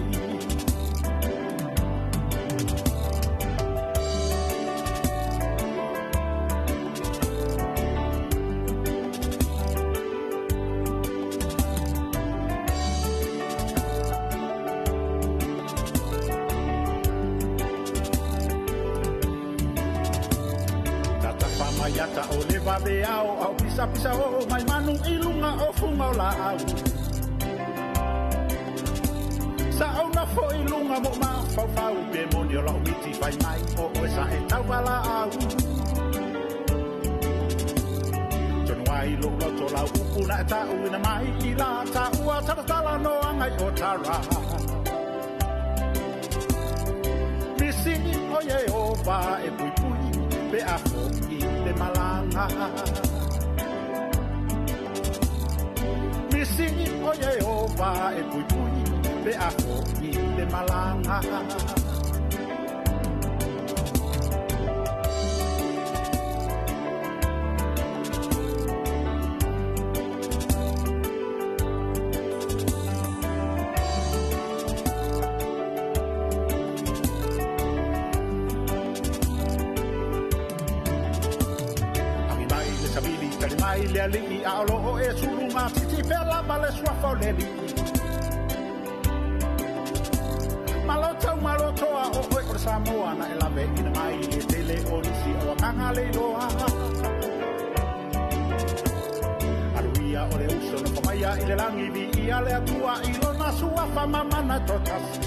Tata o le vave ao au pisa pisa o mai manu i lunga o funga o la au. Sa au na fo i lunga mo ma fau fau pe moni o lau miti fai mai o oe sa e tauvala au. Tono ai lo loto lau upu na e tau ina mai i la ta ua taratala no angai o tara. Misi o Yehova e pui pui pe a fo i le malanga. Misi o Yehova e pui pui pe a fo i le malanga. Alii a olo o e sulunga titi pela ma le suafa o le alii. Malotau malotoa o oe o le Samoa na e lave ina mai le tele o nisi o anganga le iloa. Aluia o le uso na whamaia i le langi vi i a le atua i lona suafa mamana totasi.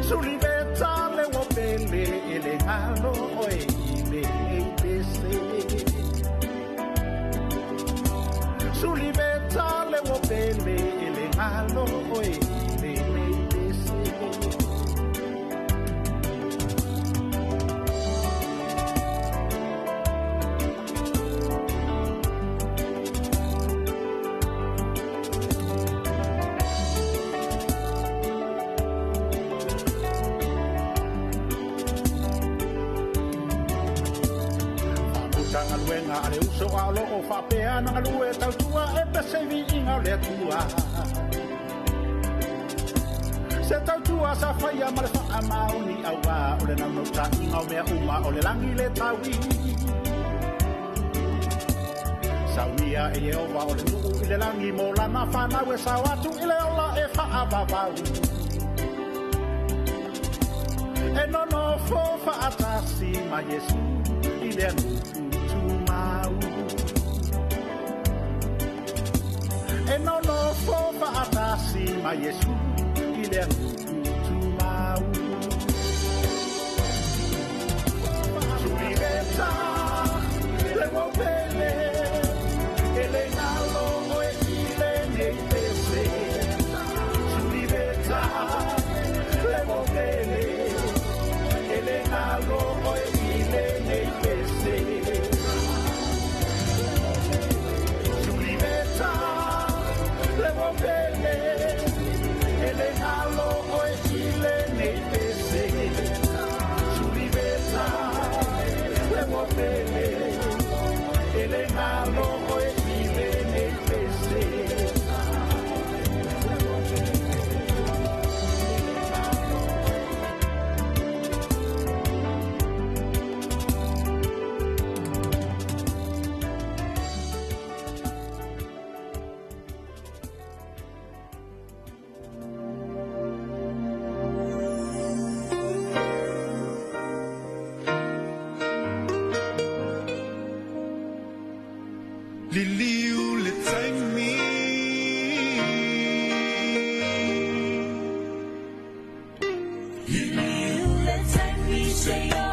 Suliveta le wopele e le ngalo oe i le pese. Suliveta le wopele e le ngalo oe i le pese. Faamutaga a le uso a o loo faapea na galue tautua e pese viiga o le Atua. Se tautua sa faia ma le faamaoni auā o le naunautaiga o mea uma o le lagi le taui. Saunia e Yehova o le nuu i le lagi mo lana fanau e sao atu i le ola e faavavau. E nonofo faatasi ma Iesu i le nuu tumau. E nonofo faatasi ma Iesu i le nuu tumau. Suliveta le wopele e le ngalo oe i lenei pese. Suliveta le wopele e le ngalo oe i lenei pese. Suliveta le wopele e le ngalo oe i lenei pese. Suliveta le wopele e le ngalo oe i lenei pese. Liliu le taimi Liliu le taimi se ia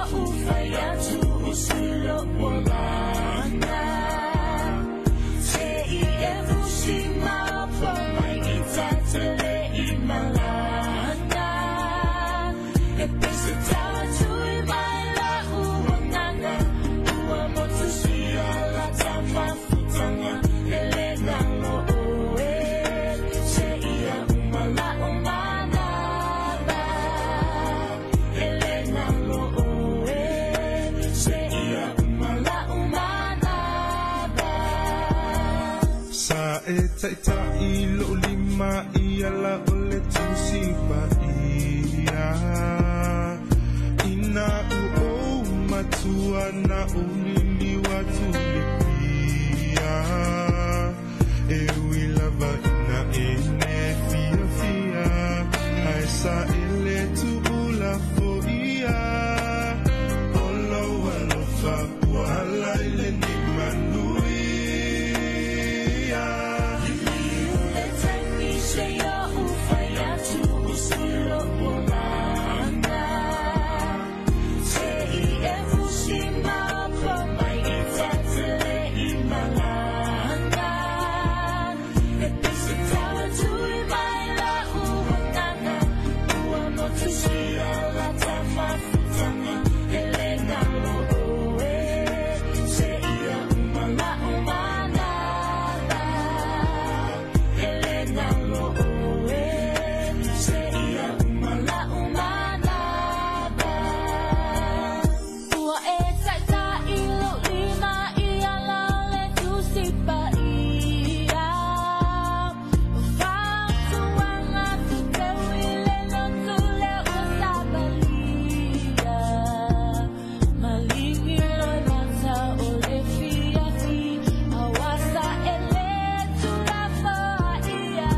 e taʻitaʻi loʻu lima i ala o le Tusi Paia. Ina u ou matua na ou liliu atu le pia. E ui lava ina e ne fiafia, ae saele tuʻu lafoia. O lou alofa ua ala i lenei manuia. Le taimi seia u fai atu usulo o langa. Se i e fusi mapa mai i tatele i malanga. E pese tawa tui mai la uanganga. Ua motu sia la tafafutanga. Ele nalo oe. Se ia umala umanala. Ele nalo oe. Se ia umala umanala. Ua e taʻitaʻi lou lima i ala o le Tusi Paia. O fautuaga tuteu i le lotu lea ua savalia. Maligi loe mata o le fiafi, aua saele tulafoaia.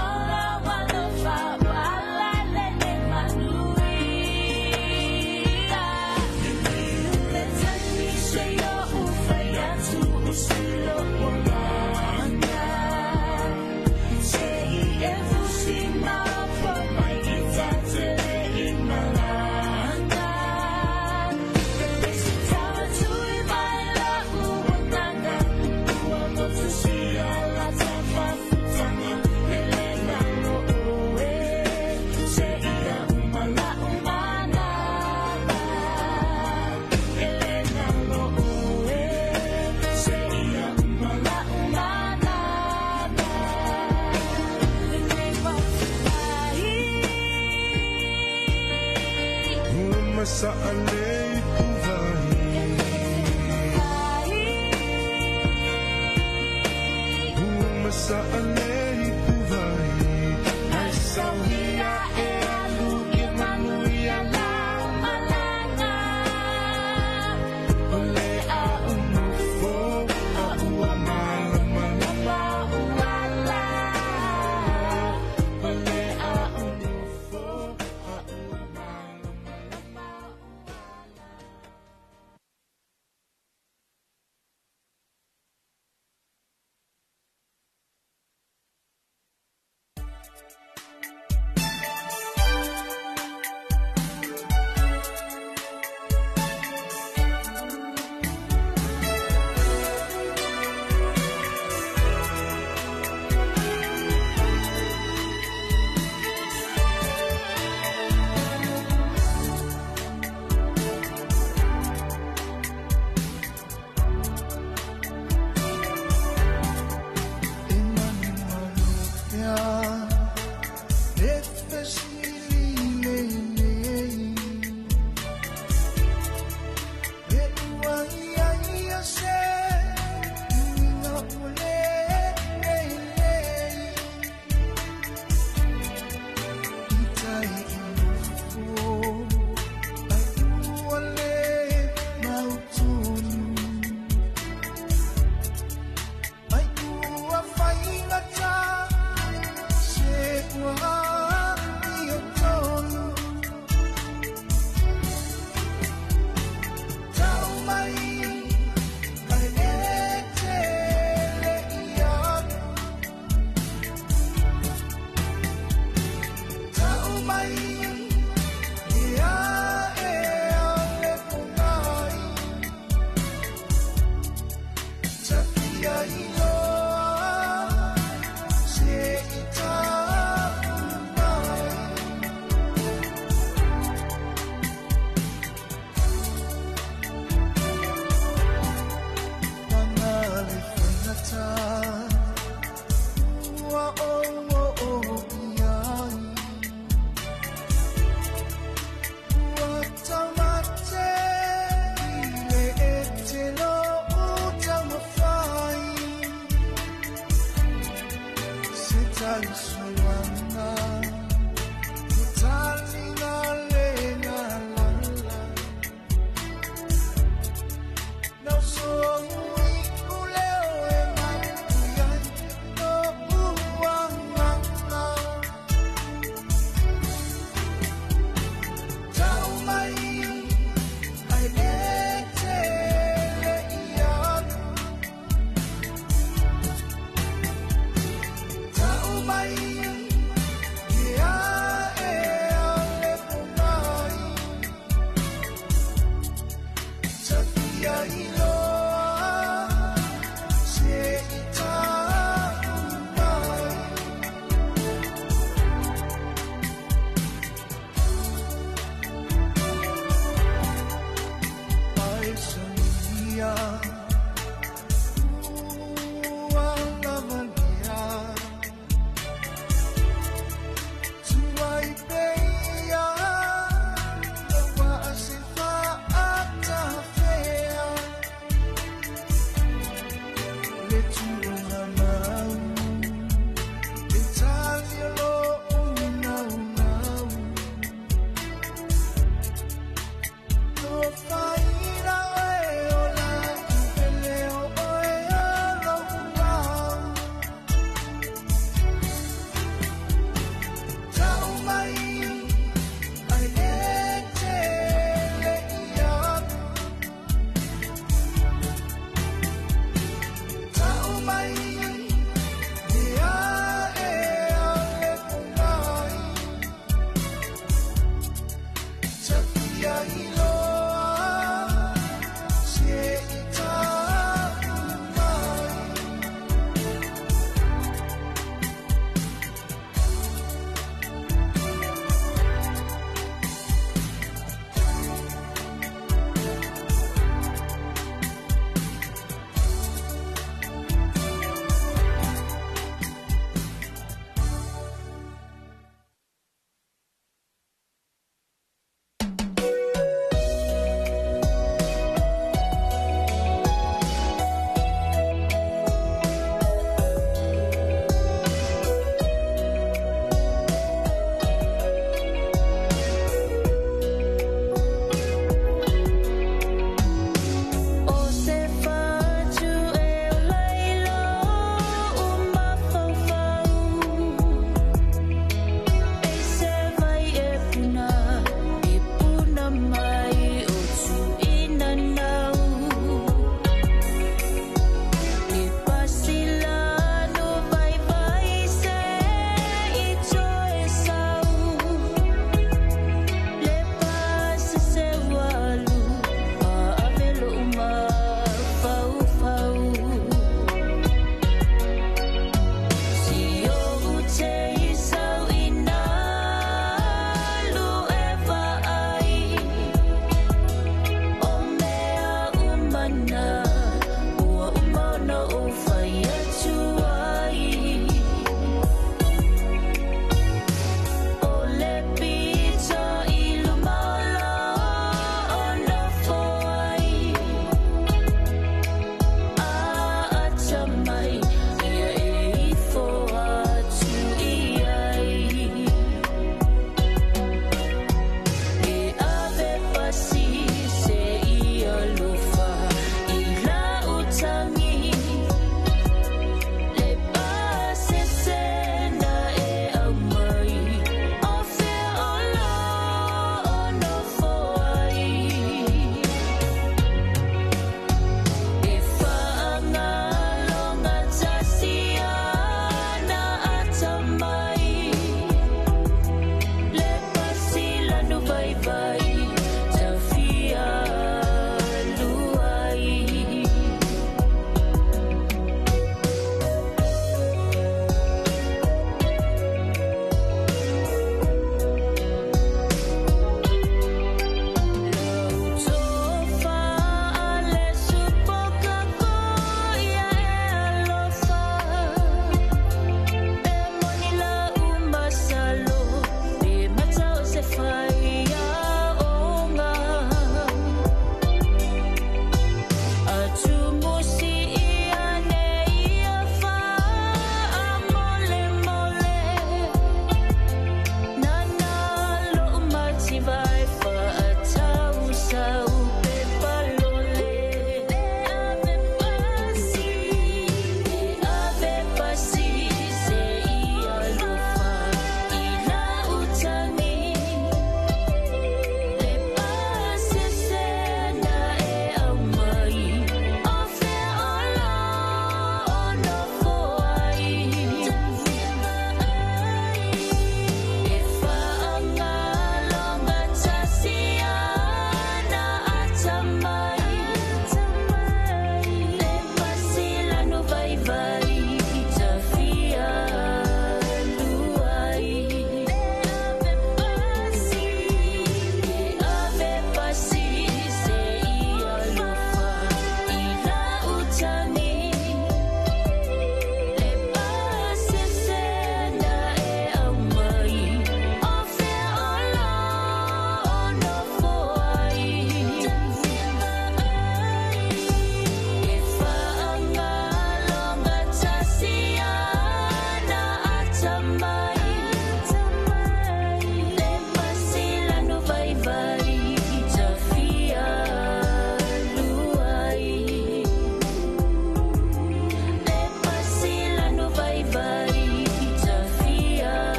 O lou alofa ua ala i lenei manuia. Le taimi seia ou fai atu usulo o langa. Se i e fusi maopo mai i tatele i malanga. E pese tawa tui mai la uanganga. Ua motu sia la tafafutanga. Ele nalo oe. Se ia umala umanala. Ele nalo oe. Se ia umala umanala. Lenei faafetai. Ua masaʻale i puvai. Ua masaʻale i puvai. Ae sauia e alu ia manuia lau Malanga. O le a unofo a ua malamalama Uala. O le a unofo a ua malamalama uala. Mai.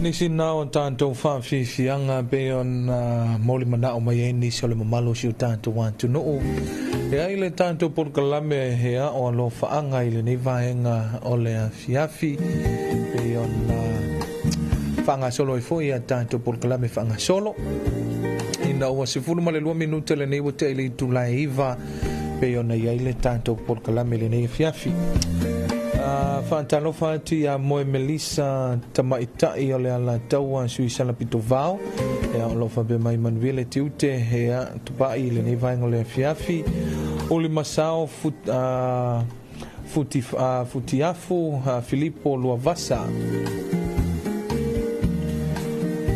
Nisi na o tātou whawhiwhianga pe ona moli manao mai ai nisi o le mamalo si o tātou atunuu. E ai le tātou polokalame hea o alofaanga i lenei vaega o le afiafi pe ona whangasolo ai foi a tātou polokalame whangasolo. Ina ua 12 minute lenei ua te i itula e 9 pe ona i ai le tātou polokalame lenei afiafi. Whaatalofa atu ia moe Melissa Tamaitai o le Alataua Suisala Pitovao. Ea o lo whape mai manuia le tiute hea tupai i lenei vaega o le afiafi. Uli Masao Futiafu Filipo Luavasa.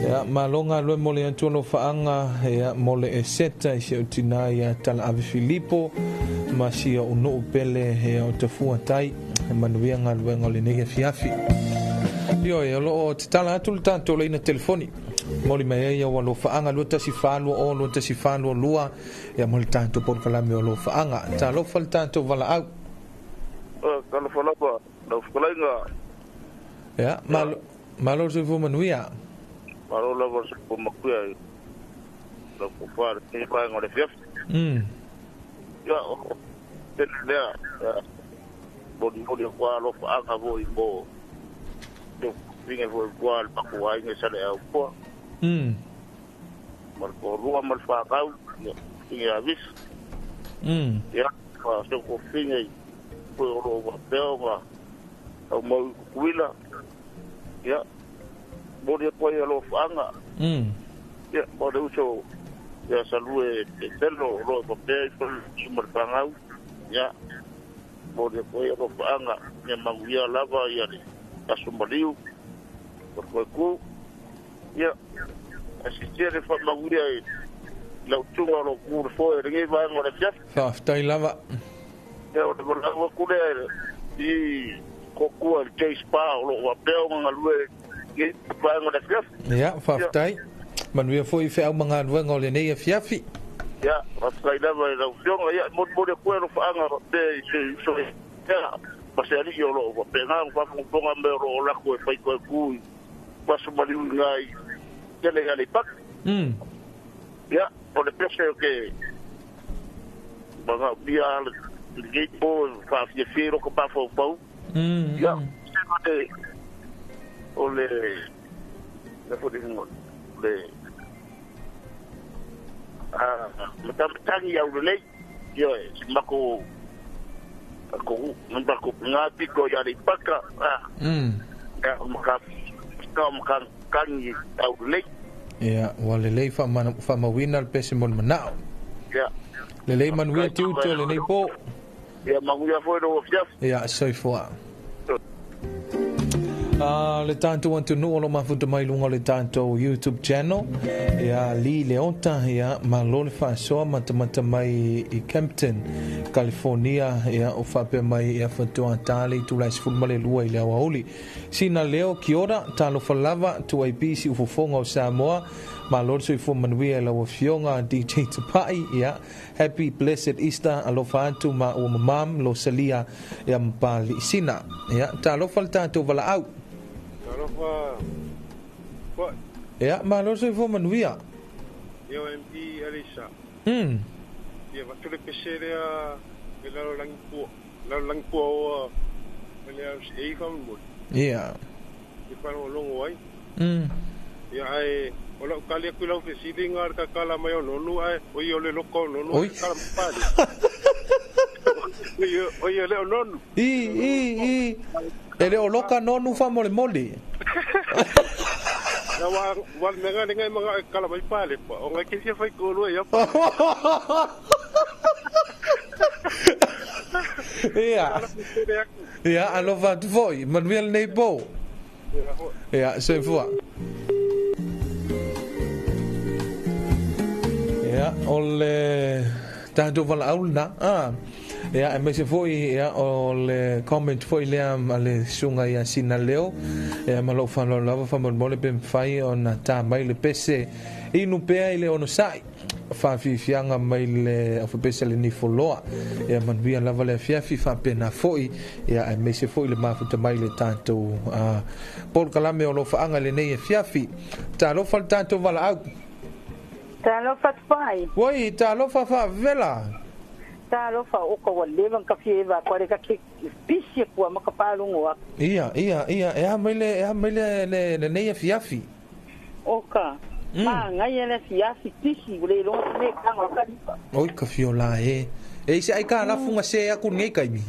Ea malonga lue mole atu o whaanga ea mole e seta i se utina ia tala ave Filipo ma sia unu pele hea o tafua tai manuia ngā luenga o lenei afiafi. Io e o lo te tala atu le tātou leina telefoni. Moli mai ai au alofaanga 214 20 214 22 ia mo le tātou polokalame o alofaanga. Talofa le tātou valaau. Talofa lava, lau fetalaiga. Ia, malo le soifua manuia. Malo lava le soifua manuia lau tofa lenei vaega o le afiafi. Ia, o tele lea, molimoli atu alofaanga foi mo le finge foi tua le matou aiga i Saleaaumua. Ma le toalua ma le fanau, ia finge avisa. Ia, ma se tofiga i foi o loo faapea ona aumau i Tutuila. Ia, moli atu ai alofaanga. Ia, ma le uso ia Salue Petelo o loo faapea i foi ma le fanau. Ia, moli atu ai alofaanga ia manuia lava ia le aso maliu o le koe ku. Ia, asitia le faamanuia i lau tuga o lou ku le foe lenei vaega o le afiafi. Faafetai lava. Ia, o le valaau atu lea i kokua i le J Spa o loo faapea ona galue lenei vaega o le afiafi. Ia, faafetai. Manuia foi feau ma galuega o lenei afiafi. Ia, faafetai lava i lau afioga. Ia, molimoli atu ai alofaanga faapea i se uso ia ma se alii o loo faapena ona faafogafoga mea o loo lako e fai koe ku i aso maliu i ngai tele i Aleipata. Ia, o le pese o ke manaomia lenei po e faafiafia i lota mafaufau. Ia, o le le foi le matamatagi au lelei. Ia, si mako ko mako ngā piko i Aleipata. Ia, maka ka maka kangi au lelei. Ia, ua lelei faamauina le pese mo le manao. Ia. Lelei manuia tiute o lenei po. Ia, manuia foi lou afiafi. Ia, soifua. Le tātou atunuu o lo mafuta mai luga o le tātou YouTube channel. Ia, Li Leota, ia, malo le faasoa matamata mai i Campton, California, ia, o faapea mai ia fatoa tā le itula e 12 i le aoauli. Sina leo, kia ora, talofa lava, tuai pisi ufofoga o Samoa, malo le soifua manuia i lau afioga DJ Tapai, ia, happy blessed Easter, alofa atu ma ua mamam, lo salia, ia mapali sina. Ia, talofa le tātou valaau. Talofa. Ia, malo le soifua manuia. Ia, o MP Elisa. Ia, vatu le pese lea e lalo langi pua oa le au se ei whamamoli. Ia. I whanongongo ai. Ia, ai, o lau kali aku lau fesili ngā le kakala mai o nonu ai, o i o le loko o nonu, Oi. kala mapali. O i o le o nonu. I. E le o loka nonu whamole moli. Na wa menga lenga manga kala mai pale pa. O ngai ke fia fai ko ia pa. Ia. Ia, alofa atu foi. Manuia lenei po. Ia, soifua. Ia, o le tātou valaau lena. Ia, e maise foi, ia, o le comment foi lea ma le suga ia Sina Leo. Ia, ma lou faaaloalo lava faamolemole pe mafai ona tā mai le pese inu pea i le onosai. Whawhiwhianga mai le awhapesa le nifoloa. Ia manuia lava le afiafi whapena foi. Ia ai meise foi le mafuta mai le tātou Paul Kalame o lo whaanga le nei afiafi. Talofa le tātou wala au. Talofa tpai. Oi, talofa wha vela. Talofa o ka wa lewa ka fie va kwa le ka ke pisi kua maka palungo a. Ia, ia, ia, e a mai le le nei afiafi. Oka. Ma ngai le fiafi pisi ule lo me kanga ka lipa. Oi ka fiola e. E se ai ka la funga se aku nei kai mi.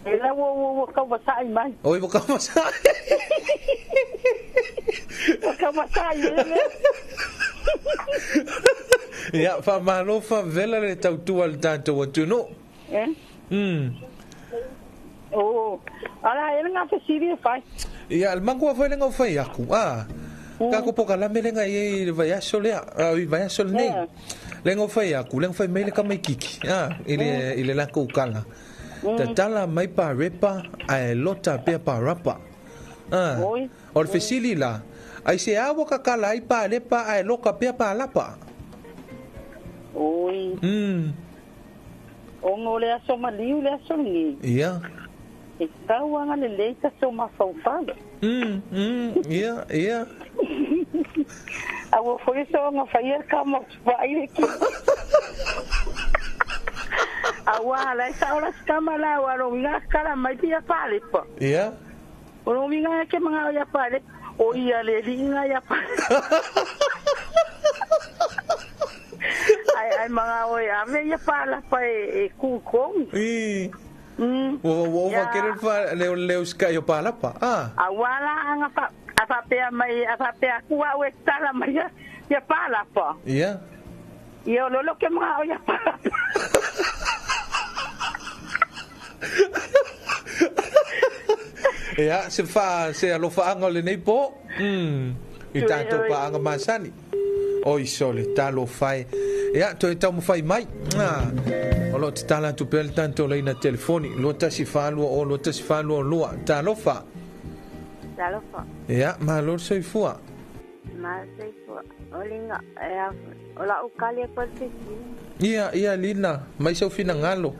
E la wo wo ka wa sai mai. Oi wo ka wa sai. Wo ka wa sai le. Ia fa malo fa vela le tautua le tātou atu no. Eh? Oh, ala e nga fe siri fai. Ia al mangua foi le ngau fai aku. Ah. Ka ko poka la melenga i le vaiaso lea, i vaiaso nei. Le ngau fai aku, le ngau fai mai le ka mai kiki. Ah, i le lako ukala. Tatala mai pa repa, a e lota pea pa rapa. Ah. O le fesili la, ai se awa ka kala ai pa lepa a e loka pea pa lapa. Oi. O ngo le aso maliu le aso ni. Ia. E tau anga le leita so mafaufau. Ia, ia. A wo foi so nga fai ka mo fai le ki. A wa la sa ora skama la wa ro nga kala mai pia pale pa. Ia. O ro nga ke mga ya pale. O ia le linga ya pale. Ai ai mga oi ave ya pala pa e ku kong. I. Wo wa kere fa le le uska yo pala pa. Ah. A wala anga pa a pea mai a pea kua o tala mai ya pala pa. Ia. Ia lo lo ke mga ya pala. Ia se fa se alofa anga le nei po. I tātou pa anga masani. Oi sole talo fai. Ia toi tau mo fai mai. Ah. O lo te tala tu pele tanto leina telefoni. Lo tasi falua o lo tasi falua lua. Talofa. Talofa. Ia, ma lo soifua. Ma soifua. O linga, o la ukali e koe te Ia, ia lina, mai sau fina ngalo.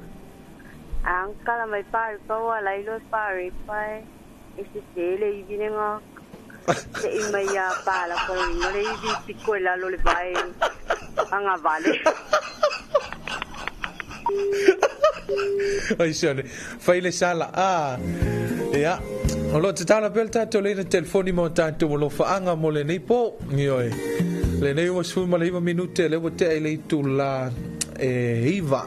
Ang kala mai pari pa wa lai lo pari pa e se tele i vine nga. Se i mai a pala ko inga le i piko e lalo le vai anga vale. Ai sole, fai le sala. Ah. Ia. O lo te tala pele tātou leina telefoni mo tātou mo lo whaanga mo le nei po. Ioi. Le nei ua sui ma le 9 minute le ua te ai le itu la e iwa.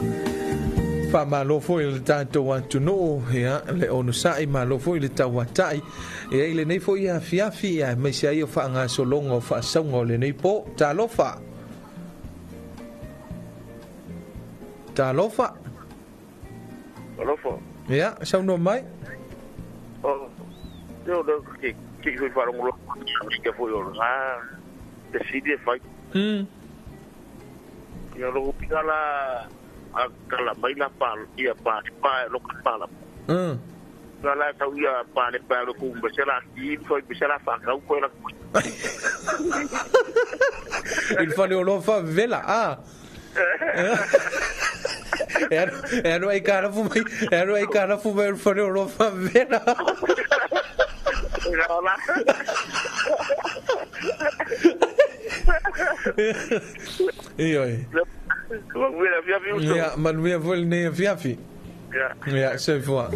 Wha malo foi le tātou atunuu, ia, le onu sa'i malo foi le tau atai. Ia i le nei foi ia fiafi, ia, mai se ai o whaanga solonga o whaasauga o le nei po. Talofa. Talofa. Talofa. Ia, saunoa mai. Oh, yo le ke ke foi farongo ke foi o na te sidi fai. Ia lo pigala a kala mai la pa ia pa pa lo pa la. La tau ia pa le pa lo ku besela ki foi besela fa ka ko la. Il fallait lo fa vela ah. Era ai cara fumai, era ai cara fumai il fallait lo fa vela. Io. Ja, manuia foi nei fiafi. Ja, se foi.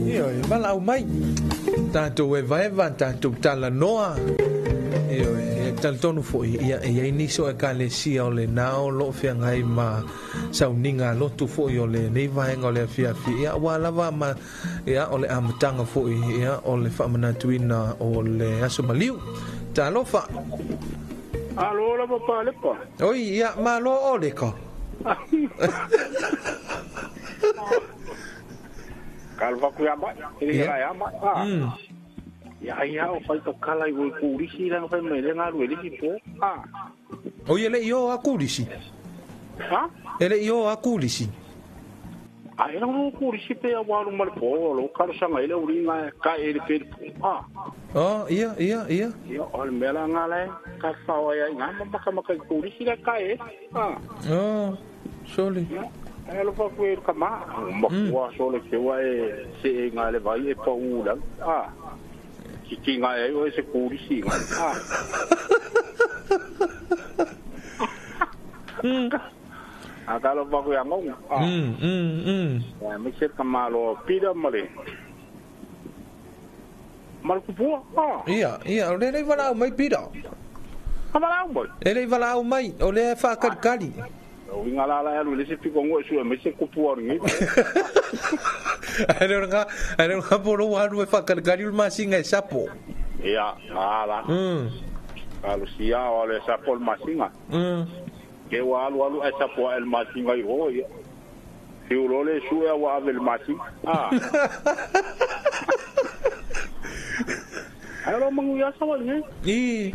Io, malau mai. Tanto e vai va tanto tala noa. Io, e tantonu foi ia ia iniso e kalesia o le nao lo fiangai ma sauninga lotu foi o le nei vaenga o le fiafi. Ia wa lava ma ia o le amatanga foi ia o le whaamanatuina o le aso maliu. Talofa. Alo la papa lepa. Oi ia malo o le ko. Kalva ku ya mai. Ia ya mai. Ah. Ia ia o fai to kala i o kurisi la fai mai le ngalu le ki po. Ah. Oi ele io a kurisi. Ha? Ele io a kurisi. Ai lo ku ri sipe a walu mal po lo kalo sanga ile uri nga ka ele pe ah. Oh, ia ia ia. Ia o le mela nga le ka fa o ia nga ma ka ma ka ku ri sila ka e. Ah. Oh, soli. Ai lo fa ku e ka ma. Ma ku a sole ke wa e se nga le vai e pa u la. Ah. Ki ki nga e o se ku ri si nga. Ah. Akalo pa ko yang ngong. Ya, mi se kamalo pida male. Mal ku pua. Ia, ia, o le le wala mai pida. Kamala mai. Ele wala mai, o le fa kali. O inga la la alu le se piko ngo su me se ku pua ngi. Ale nga polo wa lu fa kali kali ma singa sapo. Ia, ala. Alu sia o le sapo ma singa. Ke wa alu alu esa po el masinga i ho ia. Fiu lole su e wa ave el masinga. Ah. Ai lo mangu ia sawa ni. I.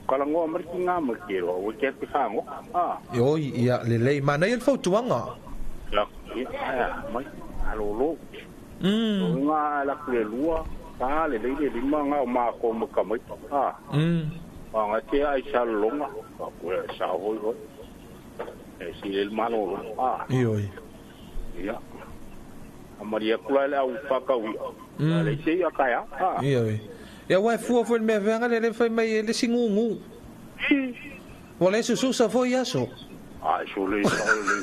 Kala ngo amar ki nga ma ke ro o ke te fango. Ah. Yo ia le lei mana il fautuanga. La. Ia mai alo lo. Nga la ku le lua ka le le lima nga ma ko ma ka mai. Ah. Nga te ai sa longa ka ku sa hoi hoi e si el malo ah io ia amaria kula le au pa ka wi le se ia ka ya ah io ia wa fu fu me venga le fai mai le singungu wala su su sa foi aso ah su le sa le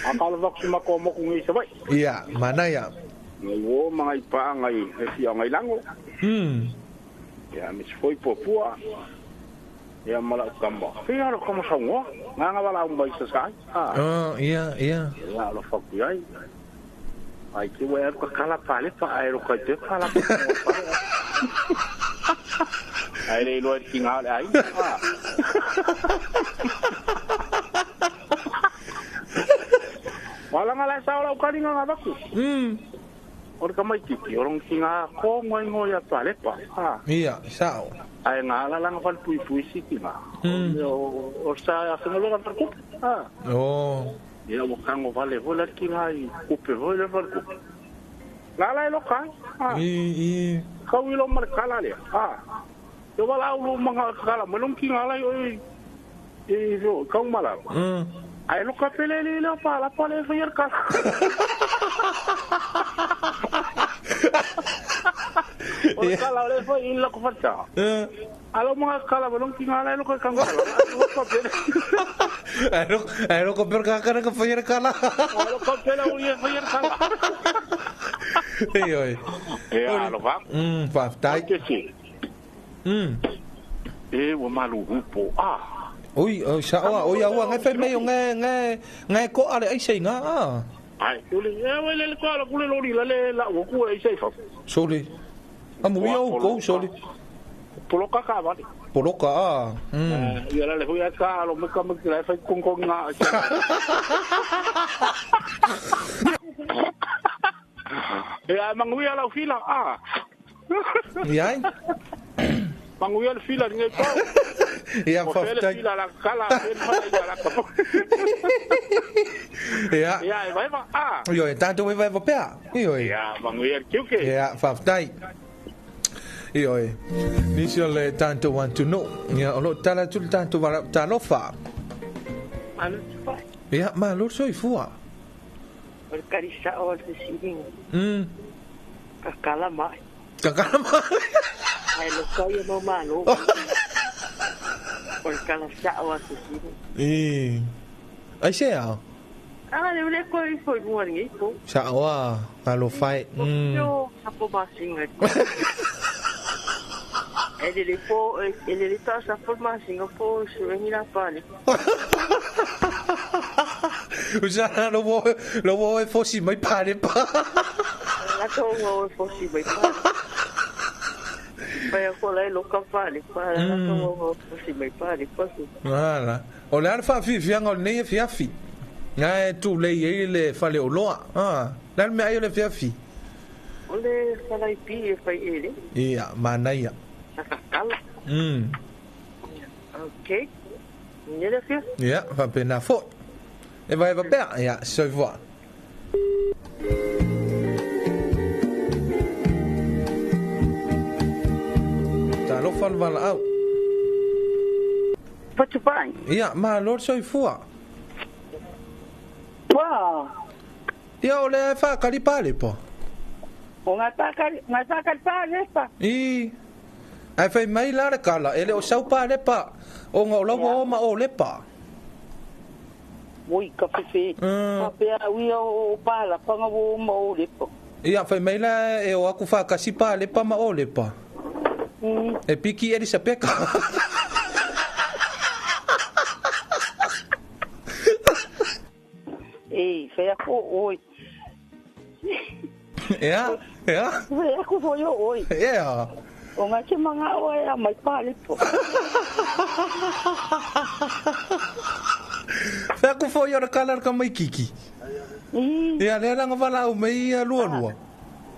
Akala vaksi mako mo kung isa bai. Ia, mana ia. Ngai wo mangai pa ngai e fia ngai lango. Ia mis foi popua. Ia mala kamba. Fia ro kama sango. Nga nga wala umbai sa sai. Ah. Oh, ia, ia. Ia lo faku ai. Ai ki wa ka kala pale pa ai ro ka te pala. Ai le lo ki nga ai. Ah. Wala nga la sa ola ukali nga baku. Ora ka mai tiki orong ki nga ko ngoi ngoi a pale pa. Ah. Ia, sao. Ai nga la nga fal pui pui si ki nga. O sa a fengolo ka ku. Ah. Oh. Ia o kango vale vola ki nga i kupe vola fal ku. La la lo ka. Ah. I. Ka wi lo mar kala le. Ah. Yo wala u manga kala melong ki nga la yo e yo ka mala. Ai lo ka pele le le pa la pa le fa yer ka. O kala le fa in la ko fa. Alo mga kala bolong ki nga la lo ka kang kala. Lo ka pele. Ai lo ka per ka ka fa yer kala. Lo ka pele o ye fa yer kala. Ei oi. E alo va. Fa tai. E o malu po. Ah. Ui, sa oa, oi aua, ngai fai mai o ngai, ngai, ngai ko ale ai sei ngā, ah. Ai, uli, e wai le ko ala kule lori la le la o ku ai sei fa. Soli. Amu ia o kou, soli. Poloka ka vale. Poloka, ah. Ia la le hui ka alo me ka me la fai kong kong ngā. Ia manguia la fila, ah. Ia ai? Manguia le fila ngai pa. Ia fa fila la kala la ka. Ia. Ia vai va. Ah. Io e tanto vai va pea. Io e. Ia manguia kiuke. Ia fa tai. Io e. Nisio le tanto want to know. Ia o lo tala tul tanto va talofa. Malo fa. Ia malo soi fua. O karisa o te siring. Kakala mai. Kakala mai. Ai lo kai mo malo. O kala sa o te siring. E. Ai se a. Ah, le le ko i foi mo ngi ko. Sa oa, alo fai. Yo, sa po masinga. Ele le po, ele le ta sa po masinga po su ngi la pale. Usa lo vo e fosi mai pale pa. La to o fosi mai pale. Pai ko lai lo ka pale pa la to o fosi mai pale pa. Ala. O le alfa fi fi ngo nei fi fi. Ngai tu le i le fale o loa. Ah, la me ai le fi fi. O le fala i pi e fai ele. Ia, manaia. Sakakala. Okay. Ia le afio. Ia, faapena foi. E vaeva pea, ia, soifua. Talofa le valaau. Patupai. Ia, malo le soifua. Ua. Ia, o le whaakari pālepa. O ngā whaakari, ngā whaakari pālepa. I, ai whai mai la le kala, e le o sau pālepa, o ngā o laua o ma o lepa. Oi, ka whiwhi. Ka pea uia o pālapa ngā o ma o lepa. Ia, whai mai la e o aku whaakasi pālepa ma o lepa. E piki Elisapeka. E, whai ako oi. Ia, ia. Whai ako foi o oi. Ia. O ngā te manga o e a mai pālepo. Whai ako foi o le kala ka mai kiki. Ia, lea langa wala au mai ia lua lua.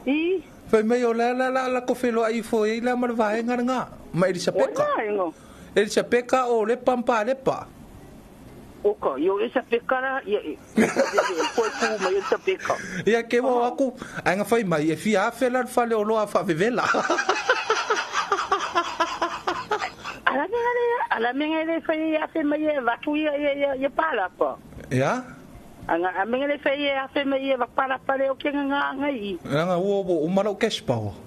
I. Whai mai o lea la la la ko whelo ai foi la ma le vaenga ngā. Ma Elisapeka. Elisapeka o lepa mpa lepa. Oka, io Elisapeka la, ia, koe kū mai Elisapeka. Ia, ke wau aku, ai ngā whai mai, e fia afe la whale o loa wha vevela. Ala menga le, ala menga le whai afe mai e watu ia, ia, ia, ia pālapa. Ia? Anga, a menga le whai afe mai e wapalapa le o ke ngā ngā i. Ngā ua o umara o cash power.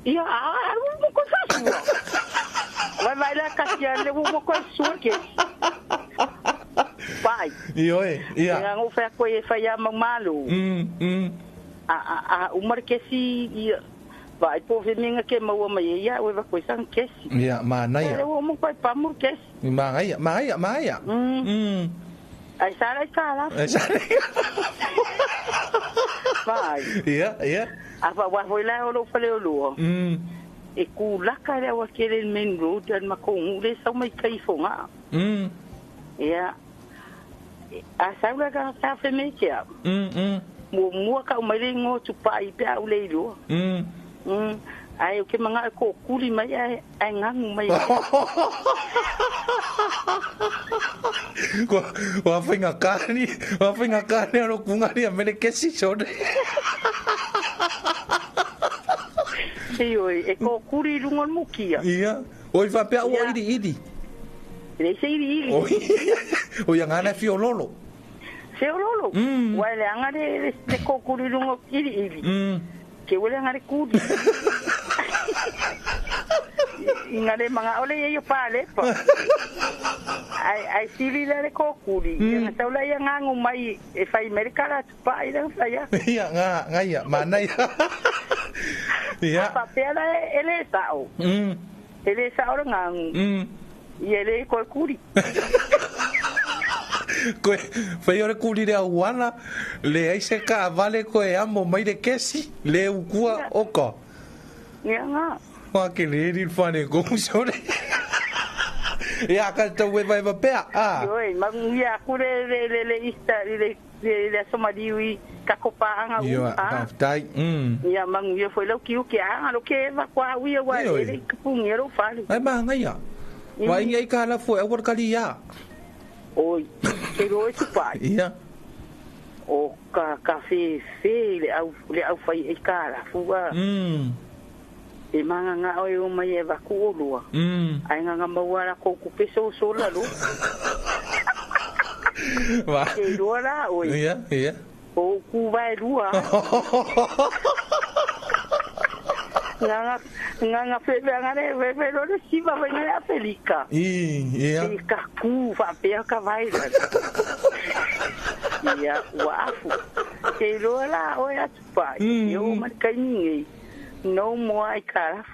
Ia, a, a, mo koe whasua. Vai vai la kasia le mo koe sua ke. Pai. Ioe, ia. Nga ngō whea koe e whai a maumalo. A umara kesi, ia. Vai pō whemenga ke maua mai e ia, ue wa koe sang kesi. Ia, mānaia. Le mo koe pamur kesi. Māngaia, māia, māia. Ai sara i kāla. Ai sara i Vai. Ia, ia. A wha wahoi lai o lo whale o lua. E kū laka lea wa kere main road an makongu le sau mai kai fonga. Ia. A saula ka ka wheme kia. Mua mua ka umai ngō tupai pea ule i lua. Ai o ke manga ko kuri mai ai ai ngangu mai. Ko wa whainga kāni, wa whainga kāni aro kungari a mele kesi sore. Oi, e ko kuri runga mukia. Ia. Oi whapea ua iri iri. Le se iri iri. Oi. Oi ngana fiololo. Fiololo. Wa le anga le le ko kuri runga iri iri. Ke wele ngare kuri. Ngare manga ole ye pale pa. Ai ai sili le ko kuri. Nga saula ia ngangu mai e fai Amerika la pa ira fa ya. Ia nga nga ia manai. Ia. Pa pela ele sao. Ele sao ngangu. Ia le ko kuri. Koe whai ore kuri rea uana, le aise ka avale koe amo mai le kesi, le ukua oka. Ia ngā. Wā ke le eri whane kongu sore. Ia ka tau e vaeva pea. Ioi, mangu ia aku le le le le ista le le le somaliui ka kopaanga u. Ia, whaftai. Ia mangu ia foi lau ki uke anga lo ke eva kwa uia wa le kupungi ro fale. Ai maanga ia. Wa inga i ka la foi awar kali ia. Oi, ke roe tupai. Ia. O ka ka fe fe le au whai e ka la fua. E manga ngā oe o mai e waku o lua. Ai ngā ngā mauara kouku peso o sola lo. Ke rua la oi. Ia, ia. O ku vai rua. Ngā ngā whewea ngā re whewea lo le siwa whai ngā Afelika. Ia. E ka kū whapea ka vai la. Ia, ua afu. Ke roa la oe atu pai. Io mai kai ningi. No moa i kara.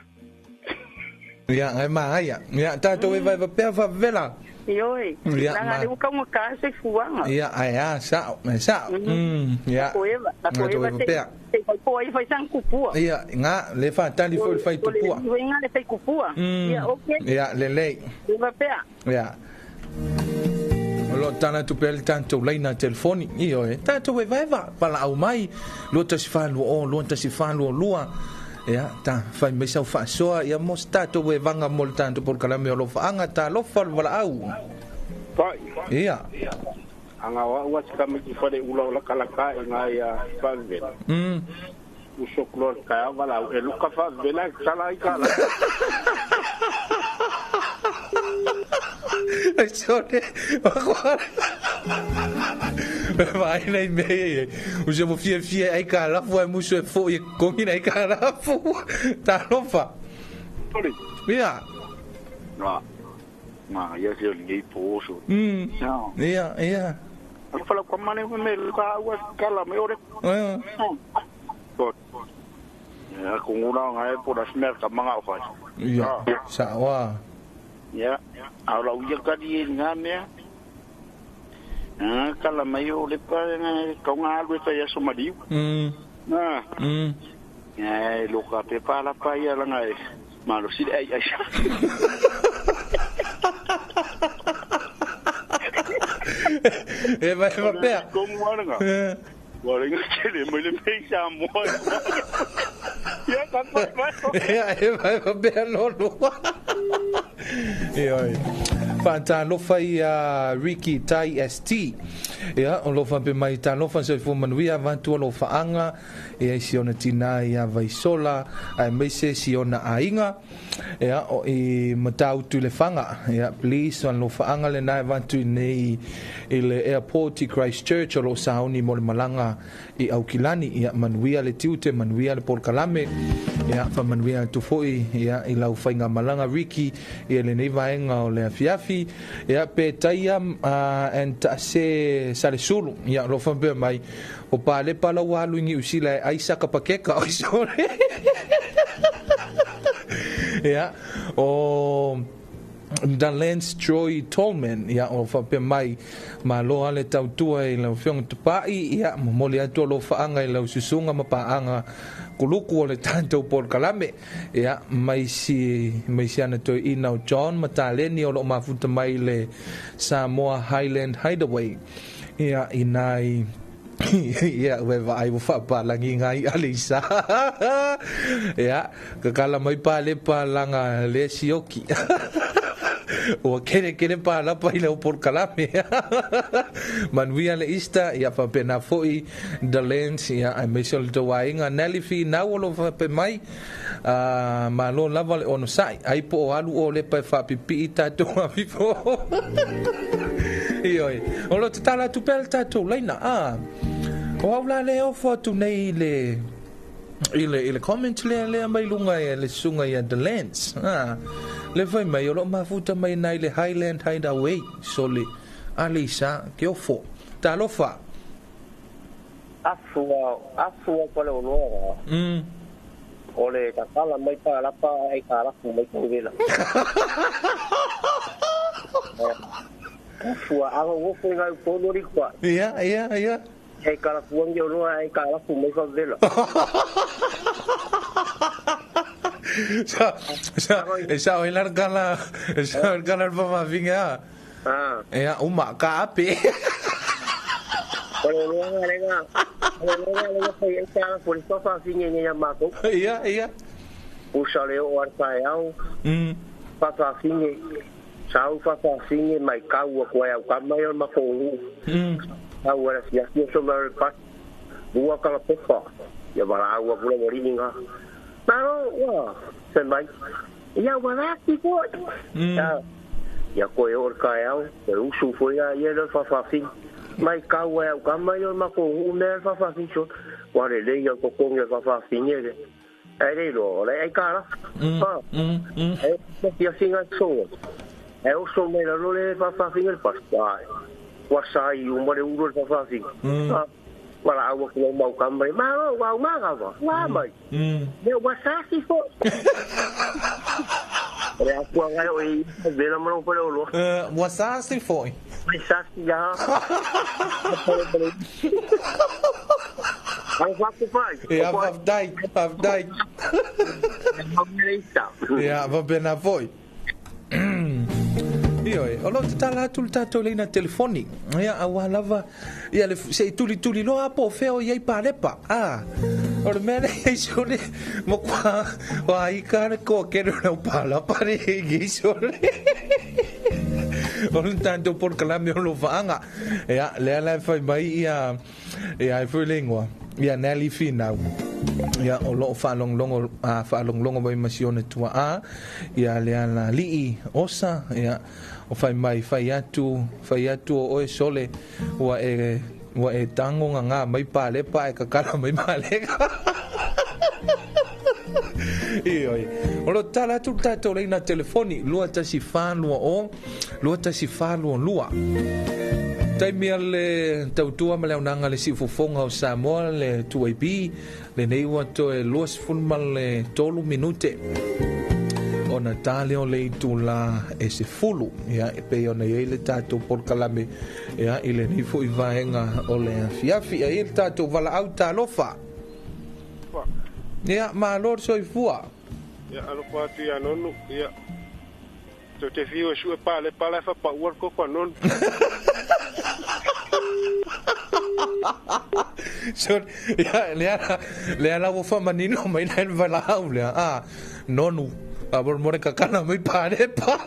Ia, ngai maa ia. Ia, tātou e vai pea whawela. Ioi. Ia, nanga le uka unga ka se fuanga. Ia, ai a, sao, mai sao. Ia. Ko eva, ko eva te. Ko ai fai sang kupua. Ia, ngā le fa tali foi fai tupua. Ia, ngā le fai kupua. Ia, okay. Ia, le lei. Eva pea. Ia. Lo tana tu pele tanto leina telefoni. Io e tātou e vaeva pala au mai. Lua tasi whalua o, lua tasi whalua lua. Ia, ta fai mai sau faasoa ia mo se tatou evaga mo le tatou polokalame o alofaaga talofa o le valaau. Pai. Ia. Anga wa ua sika mai fale ula o laka laka e ngā ia whaavela. Uso kulo ka wala e luka whaavela sala i kala. Ai sone, vai nei me. O se mo fia fia ai ka lafu ai musu e fo i kongi nei ka lafu. Talofa. Sorry. Ia. Ma. Ma ia se o nei poso. Ia, ia. Fala kwa mane me ka ua kala me ore. Ya ko ngura ngai po das mer ka manga o fai. Ia. Sa wa. Ya. Ala uia kari e ngā mea. Kala mai o le pa ka ngā alu e tai aso mariu. E loka pe pala pa ia langa e malo sile ai ai. E vai va pea. Como aranga. Waringa kele mai le mei sa moa. Ia ka pa. Ia e vai va pea lolo. Ia. Whaatalofa i a Ricky Tai ST. Ia, o lofa pe mai talofa se fo manuia vantua lo whaanga. Ia, si ona tina i a Vaisola, ai meise si ona ainga. Ia, o i matautu le whanga. Ia, please, wan lo whaanga le nai vantu nei i le airport i Christchurch o lo sauni mo le malanga i Aukilani. Ia, manuia le tiute, manuia le polokalame. Ia, wha manuia tufoi, ia, i lau whainga malanga Ricky, ia le nei vaenga o le afiafi. Ia, pe taia and se sale sulu. Ia, lo whampe mai, o pa le pala walu ingi usila e aisa ka pakeka o isore. Ia, o Da Lance Troy Tolman, ia, o whampe mai, ma loa le tautua i lau whionga tupai, ia, momoli atua lo whaanga i lau susunga ma paanga kuluku o le tātou polokalame. Ia, mai si ana toi ina o John Mataleni o lo mafuta mai le Samoa Highland Hideaway. Ia, inai ia, ue vaai wo whaapalangi ngai alisa. Ia, kakala mai pāle pālanga le sioki. Ua kere kere pālapa i leo polokalame. Manuia le ista, ia whapena foi The Lens, ia ai meise o le tauainga Nelly fi nau o lo whape mai. Malo lava le ono sai. Ai po o alu o le pai whapipi i tātou awifo. Ioi. O lo te tala atu pea le tātou laina. O au la le ofo atu nei le i le comment lea lea mai lunga e le sunga ia The Lens. Le fai mai o lo mafuta mai nei le Highland Hideaway sole alisa ke ofo. Talofa. Afua pale o loa. O le kakala mai pa lapa ai ka lafu mai ko vela. Afua anga wo ngai ko lori kwa. Ia ia ia. Ai ka lafu ngi o loa ai ka lafu mai fa vela. Sa sa o ilar kala sa kala pa ma vinga. Ia uma ka ape. Ole loa lenga. Ole loa lenga pai ai ka lafu fa fa vinga ngi ma ko. Ia ia. Usa le o arpa au. Fa fa vinga. Sau fa fa vinga mai kau ko au ka mai o ma ko. Au ara sia sia so mai pa. Bua kala pofa. Ia wala au pula moringa. Maro wa se mai. Ia wala ki ko. Ia ko e or ka au, e usu foi a ia le fa fa fi. Mai kau au ka mai o ma ko u me fa fa fi so. Wa le le ia ko ko nge fa fa fi nge. E le lo, le ai kala. E ia singa so. E o so me la lo le fa fa fi nge pa. Wa sai u mo le uro fa fa fi. Wala au ko mau ka mai. Ma wa ma ga wa. Wa mai. Ne wa sa si fo. Re a kua ngai o i vela mo ko lo. Wa sa si fo. Mai sa si ya. Ai wa ku pai. Ia va dai, va dai. Ia va bena voi. Io, o lo te tala atu le tātou leina telefoni. Ia, awa lava, ia le se tuli tuli loa po feo iai palepa. O le mea lea sole mo kwa wa i ka le ko ke le pala pare i sole. O le tanto por kalame o lo vaanga. Ia le ala fai mai ia ia e foi lengua. Ia nali finau. Ia o lo whaalonglongo a whaalonglongo mai masione tua a ia le ala lii osa ia o fai mai fai atu o oe sole ua e tango ngā mai pāle pa e kakala mai māle. Ioi. O lo tala atu tātou leina telefoni 214 o 214 2. Taimia le tautua ma le aunanga le siufofoga o Samoa le 2AB lenei ua toe 23 minute ona tale o le itula e se fulu ia e pei ona iai le tatou polokalame ia i lenei fo'i vaega o le afiafi ai le tatou valaau talofa ia malo le soifua ia alofa atu ia nonu ia to te fiu e sue pale pala e fapaua le koko a nonu. So, ia, lea la ua whamanino mai nai valaau lea. Ah, nonu. A mo more kakana mai parepa.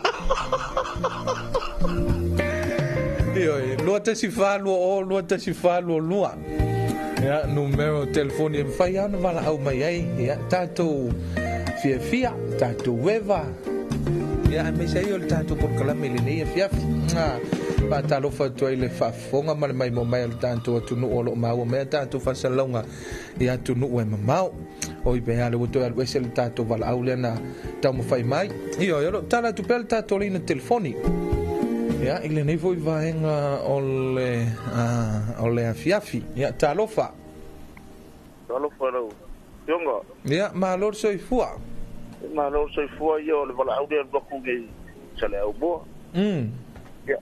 Ioi, 214 o 214 2. Ia, numero telefoni e mwhai ana valaau mai ai. Ia, tātou fiafia, tātou weva. Ia, me sei o le tātou polokalame lenei afiafi. Ah, Whātalofa atu ai le whaafonga ma le mai mo mai o le tātou atunuu o loo maua mea tātou whasalauga i atunuu e mamao. O i pea le ua alu ese le tātou valaau lea na taumafai mai. Ioe, o loo tala atu pea le tātou leina telefoni. Ia, i lenei foi vaega o le afiafi. Ia, talofa. Talofa lau. Tionga. Ia, malo le soifua. Malo le soifua ia o le valaau lea le nei sa le au moa. Ia.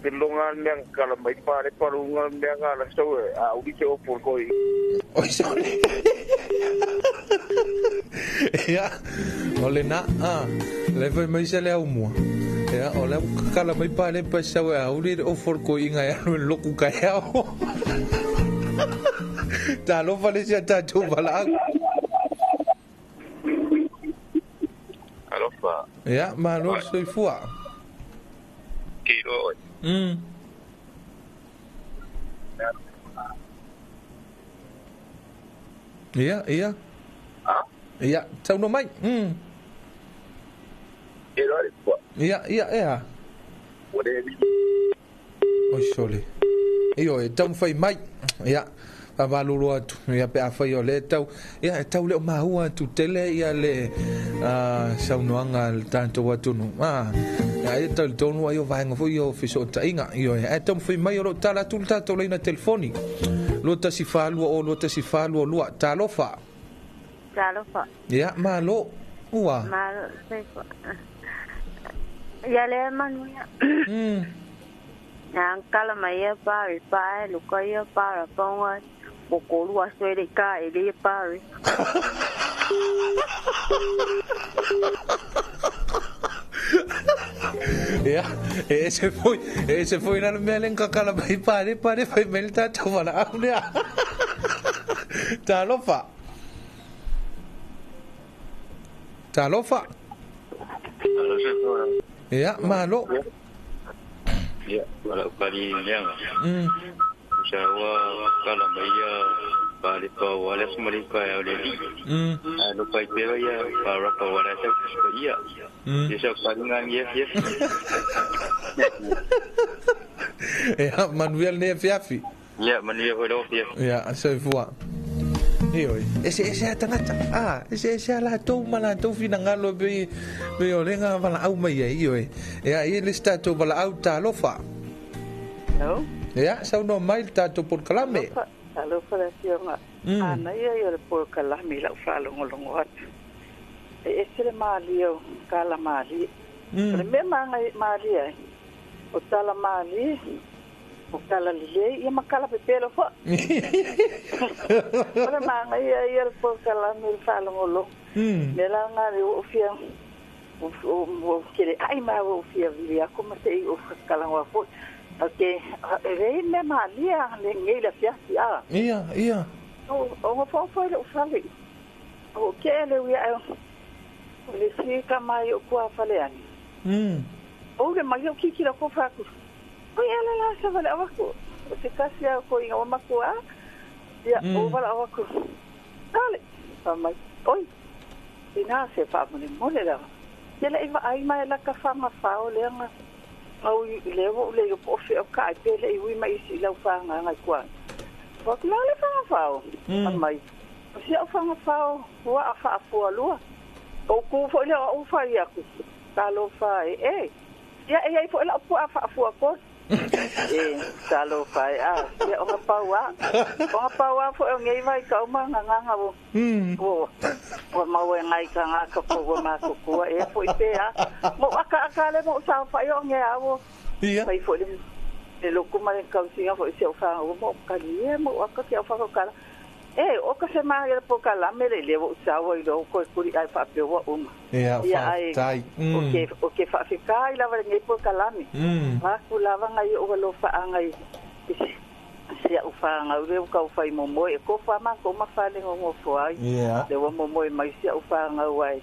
Longa mea kala mai pare parunga mea kala sau e a uri te opo koi. Oi sorry. Ia, o le na a le foi mai se le au mua. Ia, o le kala mai pare pa sau e a uri te opo koi inga ia no loku ka ao. Talofa le sia tātou valaau. Alofa. Ia, malo soifua. Kiro. Ia, ia. Ah? Ia, tau no mai. Ia, ia, ia. Oi sole. Io e tau fai mai. Ia. Avalulu atu ia pe afai o le tau ia e tau le o mahua atu tele ia le saunoaga le tatou atunuu ia e tau le tonu ai o vaega foi o fesootaiga ioe ae taumafai mai o loo tala atu le tatou laina telefoni 214 o 214 2 talofa talofa ia malo ua malo soifua ia le manuia Nang kala mai ia pari pa luka ia para ponga bokolu aso ele ka ele pari. Ya, ese foi na mea le kakala mai pare pare fai mel tatou valaau lea. Talofa. Talofa. Ya, malo. Ya, wala kali nyanga. Sawa kala maya pale pa wala smali pa ya le. Ano pa pera ya para pa wala sa ya. Isa palingan ya ya. Ya, Manuel ne fiafi. Ya, Manuel holo ya. Ya, soifua. Ioe, ese ese tangata. Ah, ese ese ala tou mala tou finangalo be be o lenga valaau mai ai ioe. Ia i le tatou valaau talofa. Hello. Ia, saunoa mai le tatou polokalame. Talofa le afioga. Ana ia ia le polokalame i lau faalogologo atu. E ese le malie o kala malie. O le mea malie ai. O tala malie. O kala lelei ia ma kala pepelo fo'i. O le magaia ia le polokalame i le faalogologo. Mea laga le oo fia o kele ai ma o fia vili aku ma se'i o kalagoa fo'i. Ok, e lei mea malia le gei le afiafi a. Ia, ia. O ngofo le ufale. O ke le ua o le si ka mai o kua fale ani. O le mai o kiki la ko fa ku. O ia la la sa vale awaku. O se kasi a ko inga o makua. Ia o vala awaku. Dale. Pa mai. Oi. Ina se fa mo mo le la. Ia le iwa ai mai la ka fa ma fa o le nga. Au le o le o po fe o ka pe le i mai si lau fa nga ngai kwa. Wa ku la le fa fa o. Mai. O si au fa fa o wa a fa fo lua. O ku fo le o fa ia ku. Ta lo fa e. Ia e ai fo la po a fa fo ko. E ta lo fa a. Ia o pa wa. O pa wa fo ngai vai ka ma nga nga wo. O. O ma we ngai ka nga ka po wa ma ko ku e fo i pe a. Mo aka aka le mo sa fa yo ngai a wo. Ia. Fai fo le le lo kuma le ka singa fo se o fa o mo ka ni e mo aka ke o fa ko kala. E o ka se ma le po kala me le le o sa o ilo ko kuri ai fa pe wa uma. Ia fa tai. O ke fa fi ka ila va ngai po kala mi. Ma ku la va ngai o lo fa ngai. Se o fa ngai le o ka fa mo mo e ko fa ma ko ma fa le ngo fo ai. Le o mo mo mai se o fa ngai ai.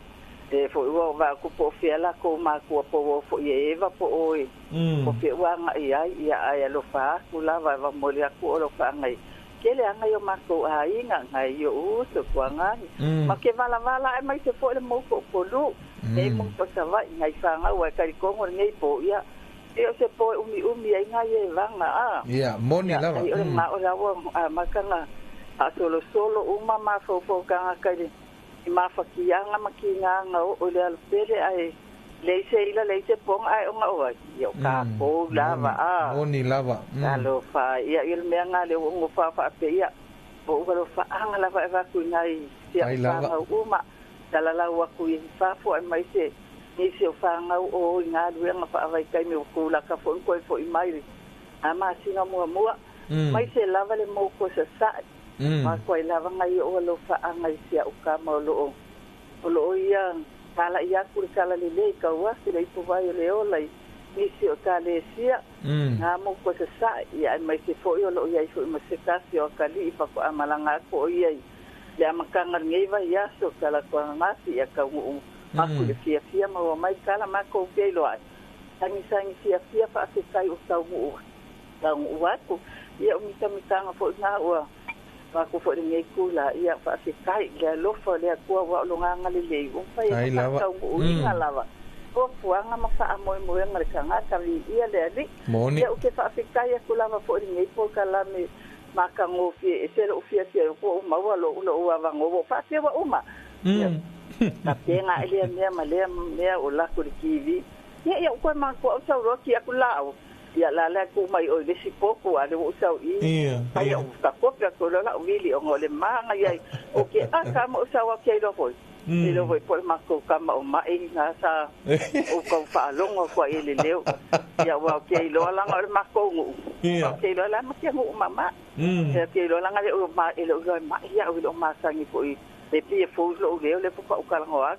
E fo o va ku po fi ala ko ma ku po o fo e va po o e. Po fi wa ngai ai ia ai lo fa ku la va va mo le ku o lo fa ngai. Kele anga yo mako ai nga ngai yo uso kwa ngai ma ke vala vala e mai se fo le mo ko polu e mo ko sa vai ngai fa nga wa ka ko ngo ngai po ia e o se po umi umi ai ngai e vanga a ia moni lava ai o ma o la wa ma ka nga a solo solo uma ma fo fo ka nga ka le ma fa ki anga ma ki nga nga o le al pele ai le se ila le se pong ai o nga o yo ka ko lava a moni lava alo fa ia il me nga le o fa fa pe ia o lo fa anga lava e va ku ngai sia fa uma la la wa ku i fa fo mai se ni se o fa nga o nga lu nga fa vai kai me ku la ka fo ko fo i mai a ma singa mua mua mai se lava le mo ko sa sa ma ko lava ngai o lo fa anga sia o ka ma lo o lo ia kala ia ku kala le le ka wa se le po vai le ola ni se o kale sia nga mo ko sa sa ia mai se fo yo lo ia fo ma se ka se o kali pa ko amalanga ko ia le amakanga ngai vai ia so kala ko nga si ia ka u ma ku le fia fia ma o mai kala ma ko pe lo ai tangi sangi fia fia fa se kai o tau mu tau u ko ia o mita mita nga fo nga o ma ko fo ngai ku la ia fa se kai le lo fo le ku wa lo nga le le o fa ia ka u inga lava o fuanga ma fa mo mo nga le ka nga ka vi ia le ali ia o ke fa se kai ku lava fo ngai po kala me ma ka ngo fi e se lo fi fi ko ma wa lo lo wa va ngo fa se wa uma ka tenga ele mea ma le mea o la ku kiwi ia ia ko ma ko sa ro ki aku la o ia la la ku mai o le sipoku a le o sa i ai o ka kopia ko la o vili o ngole manga ia o ke aka mo sa wa ke lo foi e lo foi por ma ko ka ma o mai na sa o ko fa longo ko ele leo ia wa ke lo la ngol ma ko ngu ke lo la ma ke ngu mama ia ke lo la ngai o ma ele o ma ia o lo ma sa ngi ko i le pie fo lo leo le fo ka ka ngoa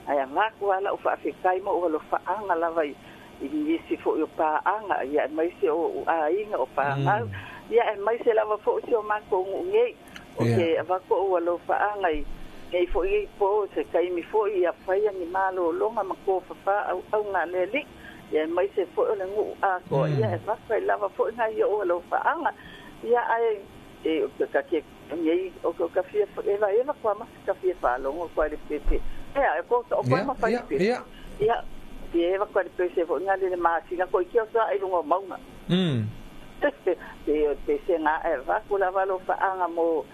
ai nga ku ala o fa fe kai mo o lo fa anga la vai i nisi fo yo pa anga ia mai se o a inga o pa anga ia mai se lava fo se o ma ko ngi o ke va ko o lo fa anga i nei fo i po se kai mi fo ia fa ia ni malo longa ma ko fa fa au nga le li ia mai se fo le ngu a ko ia va fa lava fo nga yo o lo fa anga ia ai e o ka ke ngi o ka fia e va e va kwa ma ka fia fa longo kwa le pepe e a ko o kwa ma fa pe ia e va kwa le pepe fo nga le ma singa ko ki o sa i lungo maunga te te se nga e va ku la va lo fa anga mo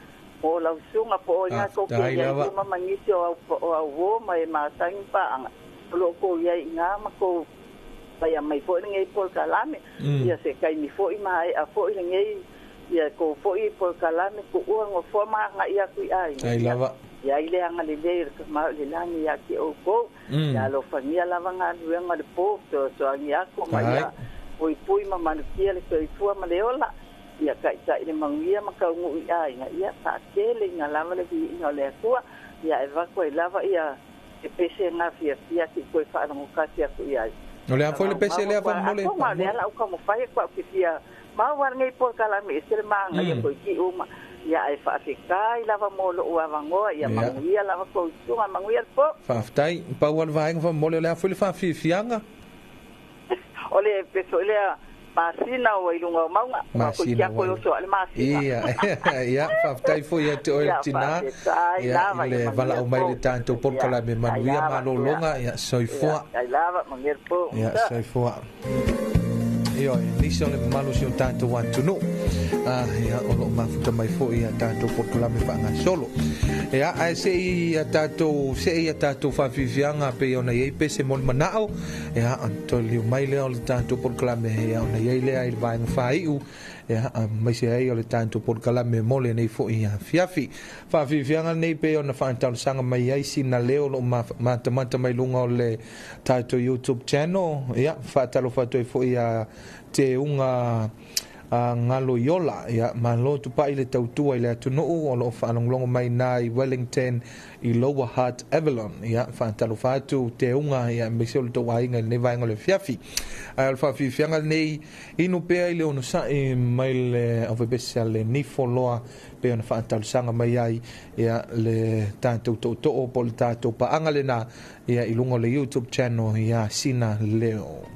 o la usunga po nga ko ke ia ma mangisi o o ma e ma sangi pa anga lo ko ia nga ma ko vai mai fo ngai po kalame ia se kai mi fo i mai a fo ngai ia ko fo i po kalame ko u ngo fo ma nga ia ku ai ai lava ia ile anga le le ma le langi ia ki o ko ia lo fa nia lava nga lu nga le po to to angi ako ma ia pui pui ma manukia le toi fua ma le ola ia kai tai le mangia ma ka ngu ia ia ia ta kele nga lava le vi nga le kua ia e va ko lava ia e pese nga fia fia ki ko fa ngo ka sia ku ia no le foi le pese le fa mole ko ma le ala ko mo fa ko ki fia ma war ngai po kala me se ma nga ia ko ki uma Ia ai faafetai lava mo lou avanoa ia manuia lava kou susuga manuia le po. Faafetai. Pau lava le vaega faamomoli o le a foi le faafiafiaga? O le pese foi lea masina ua i luga o mauga. Masina ua i masina. Ia, ia, faafetai foi ia te oe le tinā. Ia, i le valaau mai i le tatou polokalame manuia malologa. Ia, soifua. Ia, lava, manuia le po. Ia, soifua. Ioe, nisi o le mamalu o si o tatou atunuu. Ah, ia, o loo mafuta mai foi ia tatou polokalame faagasolo. Ia, ae se i a tatou, se i a tatou faafiafiaga pei ona i ai pese mo le manao. Ia, ona toe liliu mai lea o le tatou polokalame, ia, ona i ai lea i le vaega faaiu, ia, aemaise ai o le tatou polokalame mo lenei foi afiafi. Faafiafiaga lenei pei ona faatalosaga mai ai sina leo o loo matamata mai luga o le tatou YouTube channel. Ia, faatalofa atu ai foi ia Teuga Galoiola. Ia, malo tupai le tautua i le atunuu o loo faalogologo mai na i Wellington i Lower Hutt Avalon. Ia, faatalofa atu Teuga, ia, aemaise o le tou aiga i lenei vaega o le afiafi. Ae o le faafiafiaga lenei, inu pea i le onosai mai le aufaipesia le Nifoloa pei ona faatalosaga mai ai, ia, le tatou tootoo po o le tatou paaga lena, ia, i luga o le YouTube channel ia Sina Leo.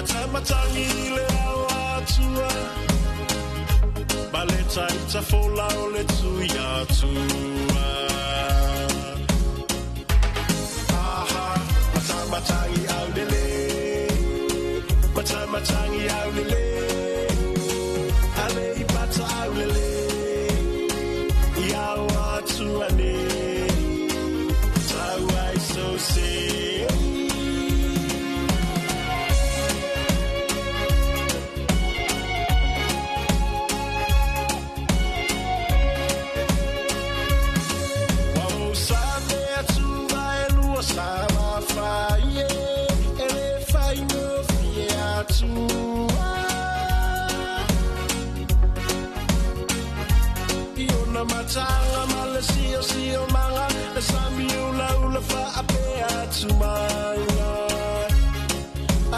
Matamatangi le ao atua Maleta itafola o le tui atua Aha, matamatangi au lele Matamatangi au lele Ale i pata au lele I ao atua ne Tau ai so se Matanga male sio sio manga le sami ula ula fa ape atumanga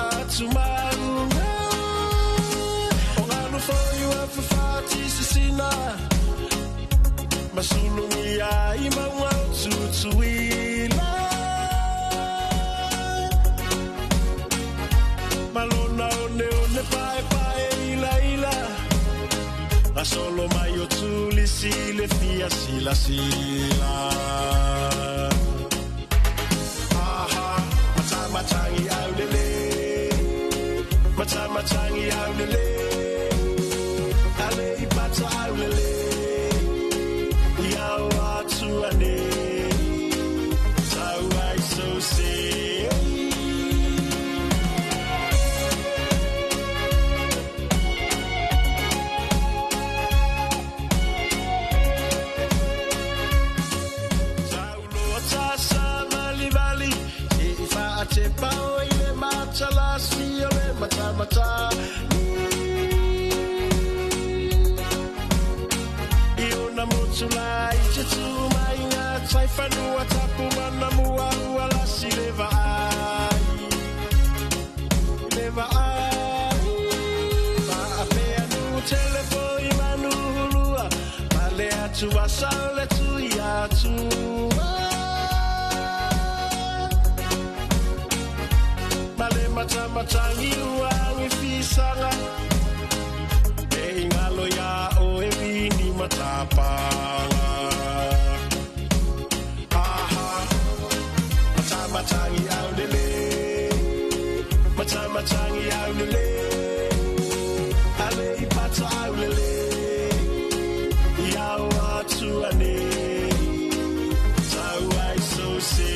atumanga o nganu foi wa fa sisina masulungi ai maua tutuila malona one one pae pae ila ila Solo mai o tuli sile fia sila sila Aha, matamatangi au lele Matamatangi au lele Ale i pata au lele I au atua ne Tau ai so se Te pau i le matalasi o le matamata I ona motu lai te tūmai ngā tai whanua tapu mana mua ua lasi le vaai Le vaai Maapea nu telefoi manu hulua Male atu asau le tui atua Matamatangi uangi fisanga E ingalo ya o e vini matapanga Aha, matamatangi au lele Matamatangi au lele Ale i pata au lele I au atua ne Tau ai so se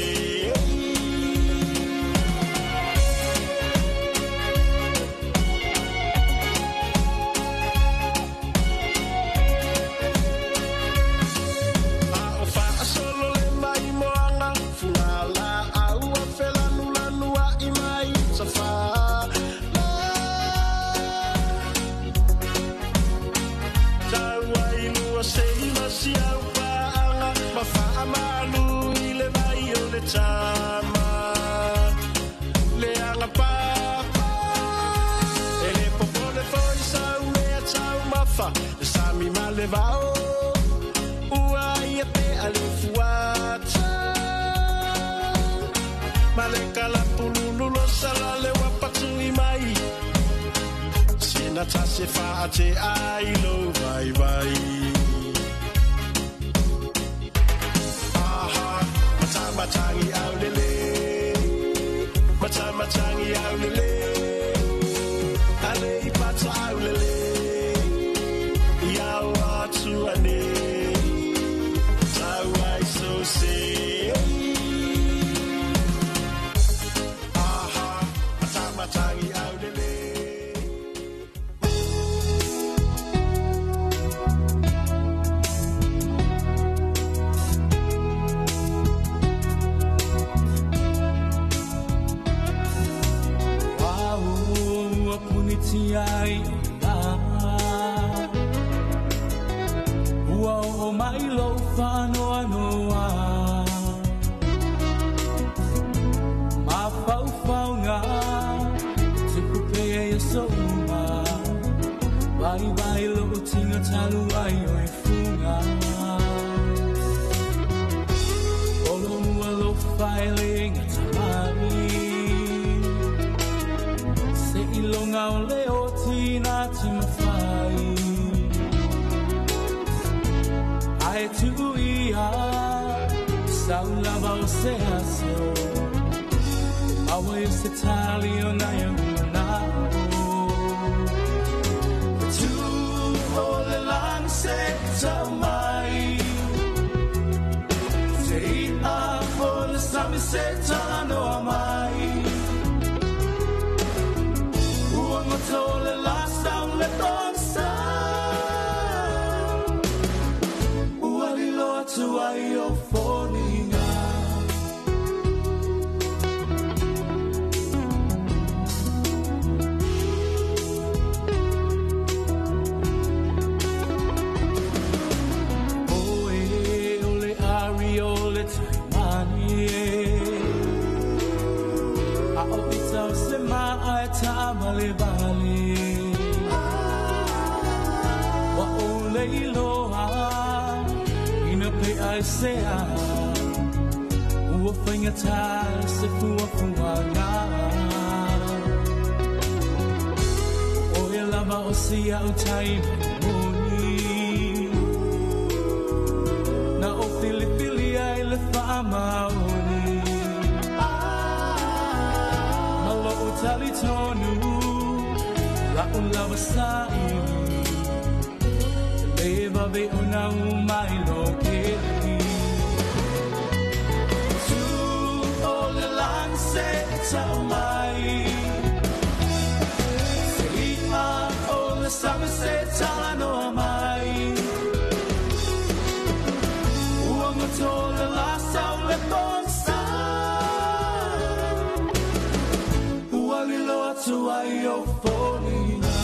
Tama le anga papa ele popole foi sau mea tau mafa le sami malevao ua ia pe ale fuata male kala pululu lo sala le wapatui mai sina tase faate ai lo vai vai Matamatangi au lele Matamatangi au lele Ale i pata au lele I au atua ne Tau ai so se Aha, matamatangi au lele Ai la ua o mai lo whanoa noa Ma whau whau ngā Tupu pea ia so uma Vai vai lo tinga talu ai o e funga Olo mua lo whaele ngā tamai Se i Ilonga o le o tina te mawhai. Ae tuu ia sau lava o se aso. Awa i se tali o nai o manao. Tu o le lang se tau mai. Te ia o le sami se talanoa mai. Ua ngoto le la sau le tongsa. Ua lilo atu ai o foliga. Oe o le ari o le taimani e. A o i tau se maa e tāmale vale. Wa o le iloa, ina pe ai se a. Ua whainga tā se fua fua ngā. O e lava o sia o tai moni. Na o filifili ai le whaamaoni. Malo o tali tonu, la o lava saili. Te le vave o na umai lo keli. Tu o le lang se tau mai. Se ia o le sami se talanoa mai. Ua ngoto le la sau le tongsa. Ua lilo atu ai o foliga.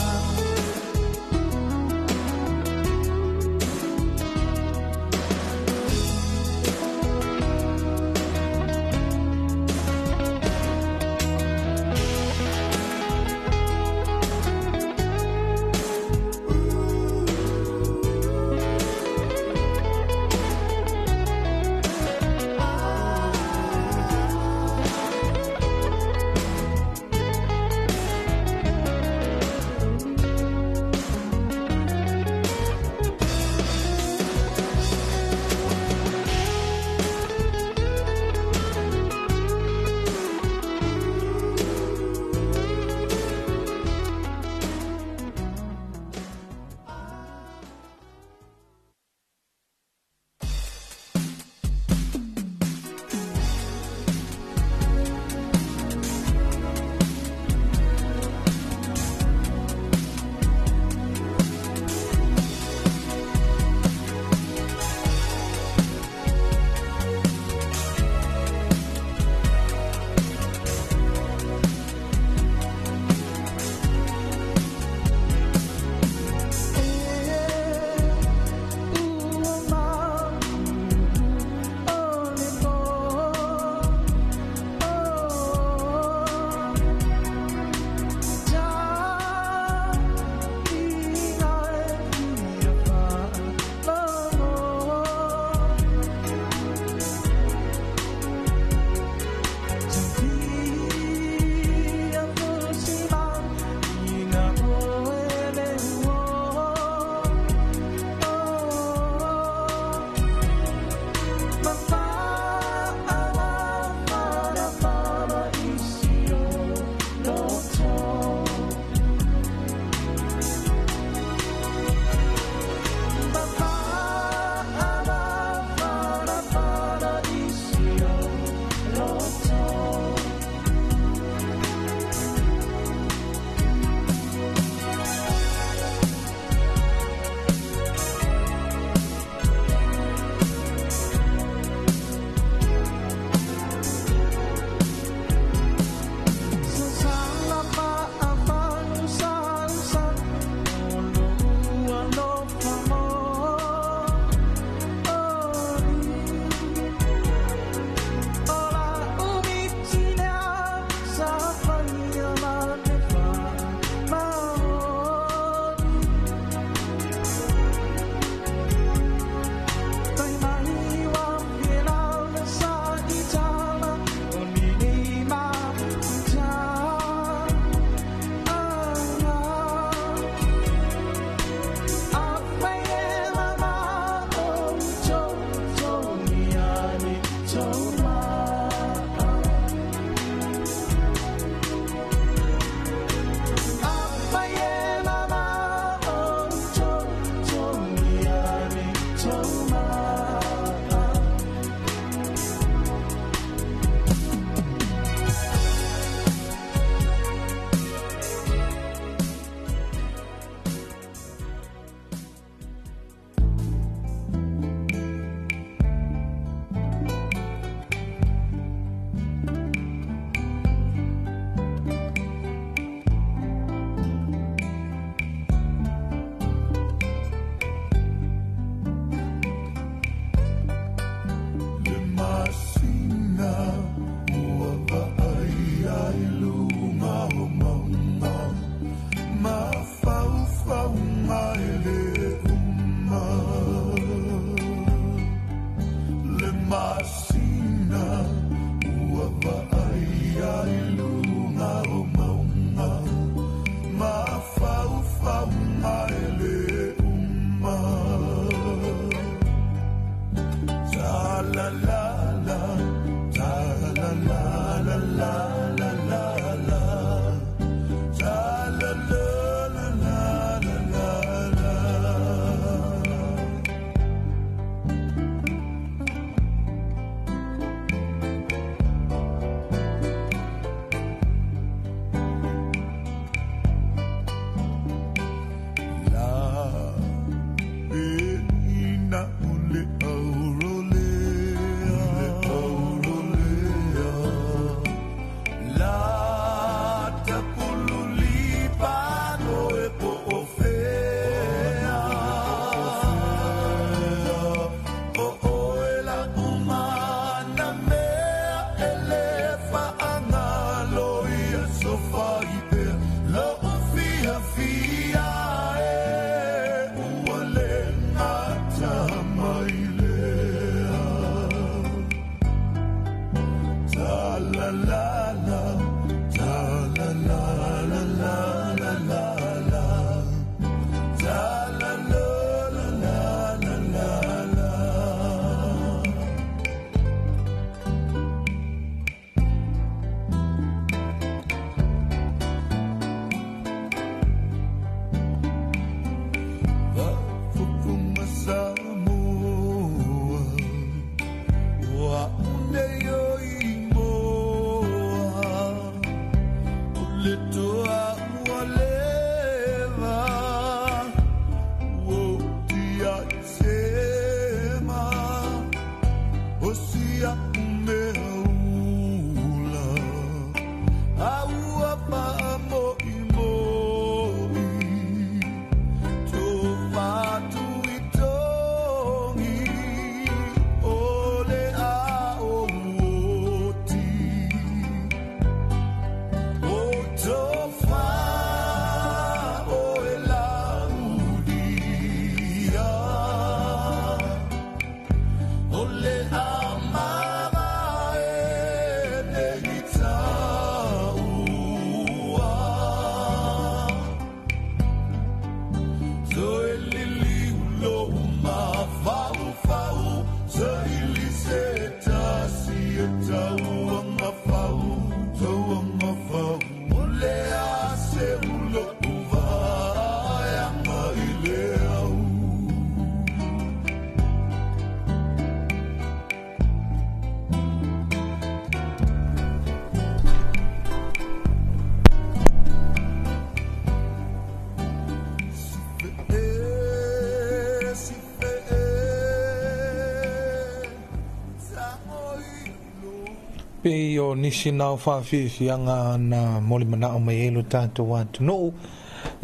Pe o nisi nao whawhiwhianga na moli mana o mai elo tātou atunuu.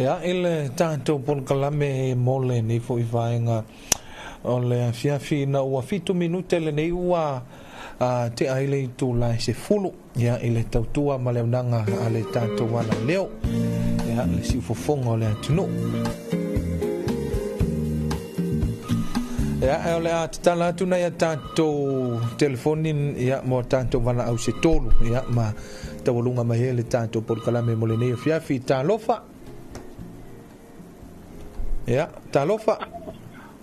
Ia, ile tātou polokalame e mole nei fo i vaenga o le afiafi na ua 7 minute le nei ua te aile i tū lai se fulu. Ia, ile tautua ma le unanga a le tātou ala leo. Ia, le siufofonga o le atunuu. Ia, e o le a tatala atu nei a tātou telefoni, ia, mo tātou wana au se tolu, ia, ma tawalunga mai he le tātou polokalame mo le nei afiafi. Talofa. Ia, talofa.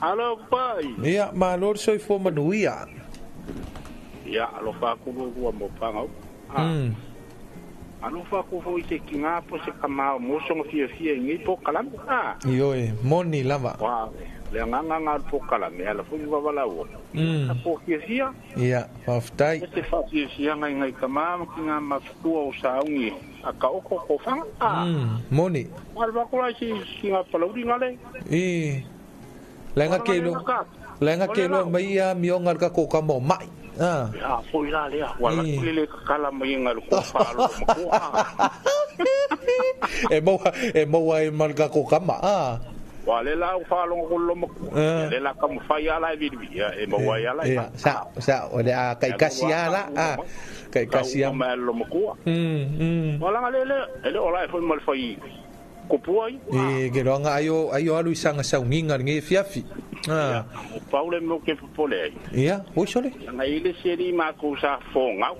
Alo pai. Ia, malo le soifua manuia. Ia, alofa aku lua mo pangau. Alofa aku foi se ki ngā po se kamao mo songa fia fia ngi po kalam. Ioe, moni lava. Wa, le nganga ngā po kalam, ala foi wawala o. Po fia fia. Ia, whaftai. E te wha fia fia ngai ngai kamao ki ngā matua o saungi. A ka oko ko whanga. Moni. Alwa kula si ki ngā palauri ngale. I. Lenga ke lo mai a mionga ka ko ka mo mai. Ya, foi la lea. Wala lele kala mai ngal ko fa lo mo. E mo ai mal ka ko kama. Wala la fa lo ko lo mo. Le la ka mo fa ya la vi e mo ai ala. Ya, sa o le a kai kasi ala. Kai kasi a ma lo mo ko. Wala ngale le ele ola e foi mal foi. Kopua ai. E ke roanga aio alu isanga saunginga nge fiafi. O Paule mo ke popole. Ia, oi sole. Nga ile seri ma ko sa fonga.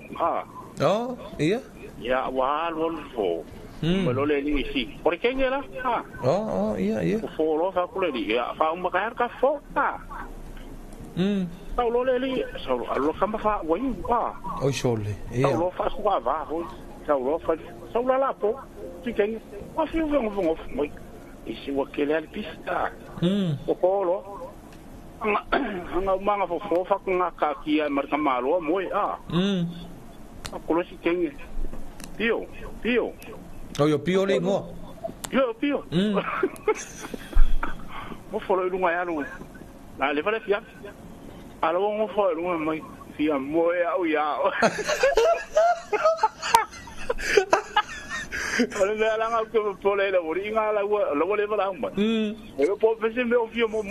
Oh, ia. Ia wa lo fo. Mo lo le ni si. Por ke ngela? Oh, ia, ia. O fo lo fa ko le ia fa uma ka fo. Sa lo le li, sa lo ka ma fa wa. Oi sole. Ia. Sa lo fa su va ho. Sa lo fa sa la la po. Ti ke wa fi o mo. E si wa ke le pista. O polo. Anga manga fo fo fa nga ka kia mar ka malo mo a. A kolo si kenge. Pio, pio. O yo pio le ngo. Pio, pio. Mo fo lo lunga ya lo. La le fa le fia. A lo ngo fo lunga mai fia mo e au ya. Ole me ala nga ko pole le ori nga la lo le va ma. E po pese me o fio mo.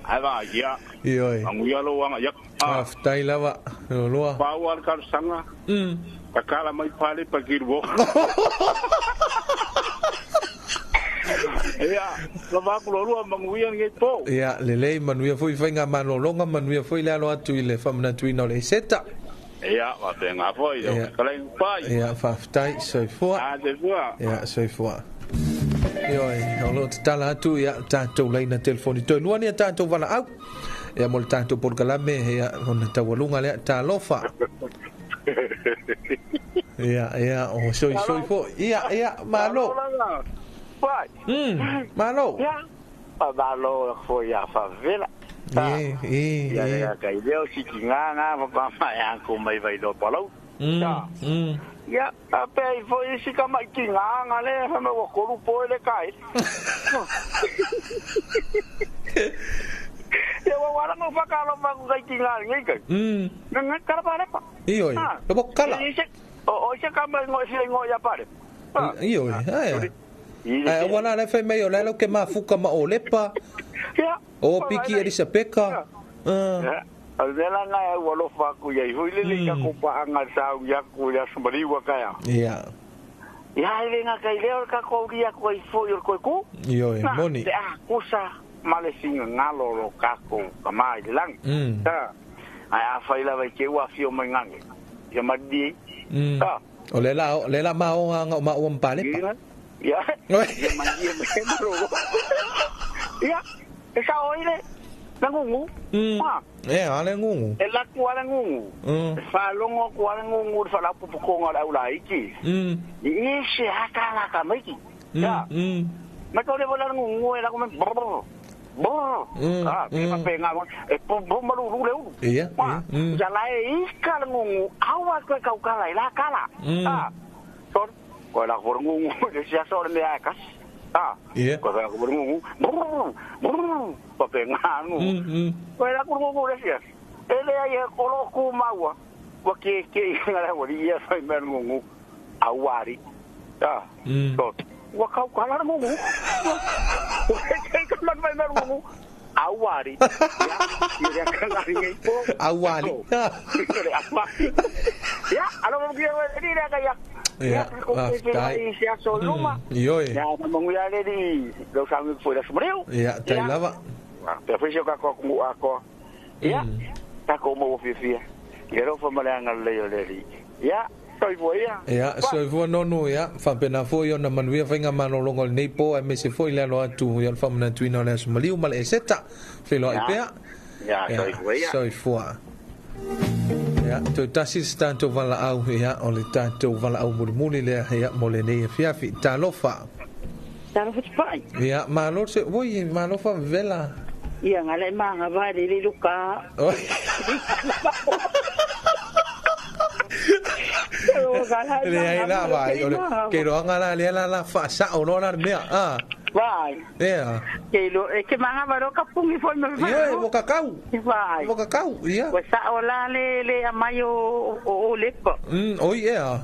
Ai va ya. Ioi. Angu ya lo wanga ya. Aftai lava loa. Pa wa ka sanga. Ka kala mai pale pa girbo. Ia, lo va ko lo manguia ngi po. Ia, lelei manuia foi foi nga manolonga manuia foi le alo atu i le famanatuina o le seta. Ia, wa penga foi, kala pai. Ia, faftai soifua. A de fua. Ia, soifua. Ioi, o lo tatala atu, ia, tātou leina telefoni. Toi lua ni a tātou wala au. Ia, mo le tātou polokalame, ia, ona taualunga lea, talofa. Ia, ia, o soi soi fo. Ia, ia, malo. Pai. Malo. Ia, pa malo fo ia favela. E. Ia, ia, kai leo si ki ngā ngā pa mai anko mai vai lo palau. Ia, a pe i fo isi ka mai ki ngā ngā le, fa me wa koru po le kai. Ia wa wala mo fa ka lo ma ku kai ki ngā ngai kai. Nga kala pa le pa. Ioi, lo bo kala. O se ka mai ngo si ngo ia pare. Ioi, ai. Ai wala le fa mai o le lo ke mafuka ma o lepa. Ia. O piki Elisabeka. Ia. Alvela nga ua lofa aku ia iho ile le ka kopa anga sau ia ku ia sumariwa kaya. Ia. Ia ile nga kai leo ka ko ia ko ifo i ko ku. Ioe, moni. Te a kusa male singa ngalo lo ka ko kama ile lang. Ta. Ai a fa ila vai ke ua fio mai ngange. Ia madi. Ta. O le la ma o nga ma o mpale pa. Ia. Ia madi me ro. Ia. E sa o ile. Ngungu. E ale ngungu. E la ku ale ngungu. E fa longo ku ale ngungu fa la pupukonga la ula iki. I se hakala ka maiki. Ya. Ma ko le vola ngungu e la ko me brr. Brr. Ah, ke pa penga e po bo malu ru le ulu. Ia. Ja la e iska ngungu awa ko ka kala la kala. Ah. Sor ko la por ngungu le sia sor me akas. Ah. Ko fa ko ngungu. Pa pe nganu. Ko la ko ngungu le sia. Ele ai ko lo ku maua. Wa ke ke ngala wa ia fai me ngungu. Awari. Ah. So wa kau kala ngungu. Wa ke ke man mai me ngungu. Awari. Ya, ya kan ngi po. Awari. Ya, alo mo kia ni la kaya. Ya, tai. Ya soluma. Ioe. Ya, manguia le di lo sangu foi la smreu. Ya, tai lava. Pe foi ka ko ku ako. Ya. Ta ko mo fifia. Ya ro fa malanga le yo le li. Ya, soifua ia. Ya, soifua nonu ya, faapena foi ona manuia faiga malologa o lenei po aemaise foi le alo atu ia le faamanatuina o le aso maliu ma le eseta. Feiloai pea. Ya, soifua ia. Soifua. Ya, toe tasi se tatou valaau ia o le tatou valaau mulimuli lea ia mo lenei afiafi. Talofa. Talofa tupai. Ia, malo se, oi, malo faavevela. Ia, gala e maga le le luka. Oi. Leai la vai, o le ke roanga la lea la la faasao loa la le mea. Ah. Vai. Ia. Ke lo e ke manga va ka pungi foi me vai. Ia, o kakau. Vai. O kakau, ia. Ua sao la le le amai o lepa. Oi ia.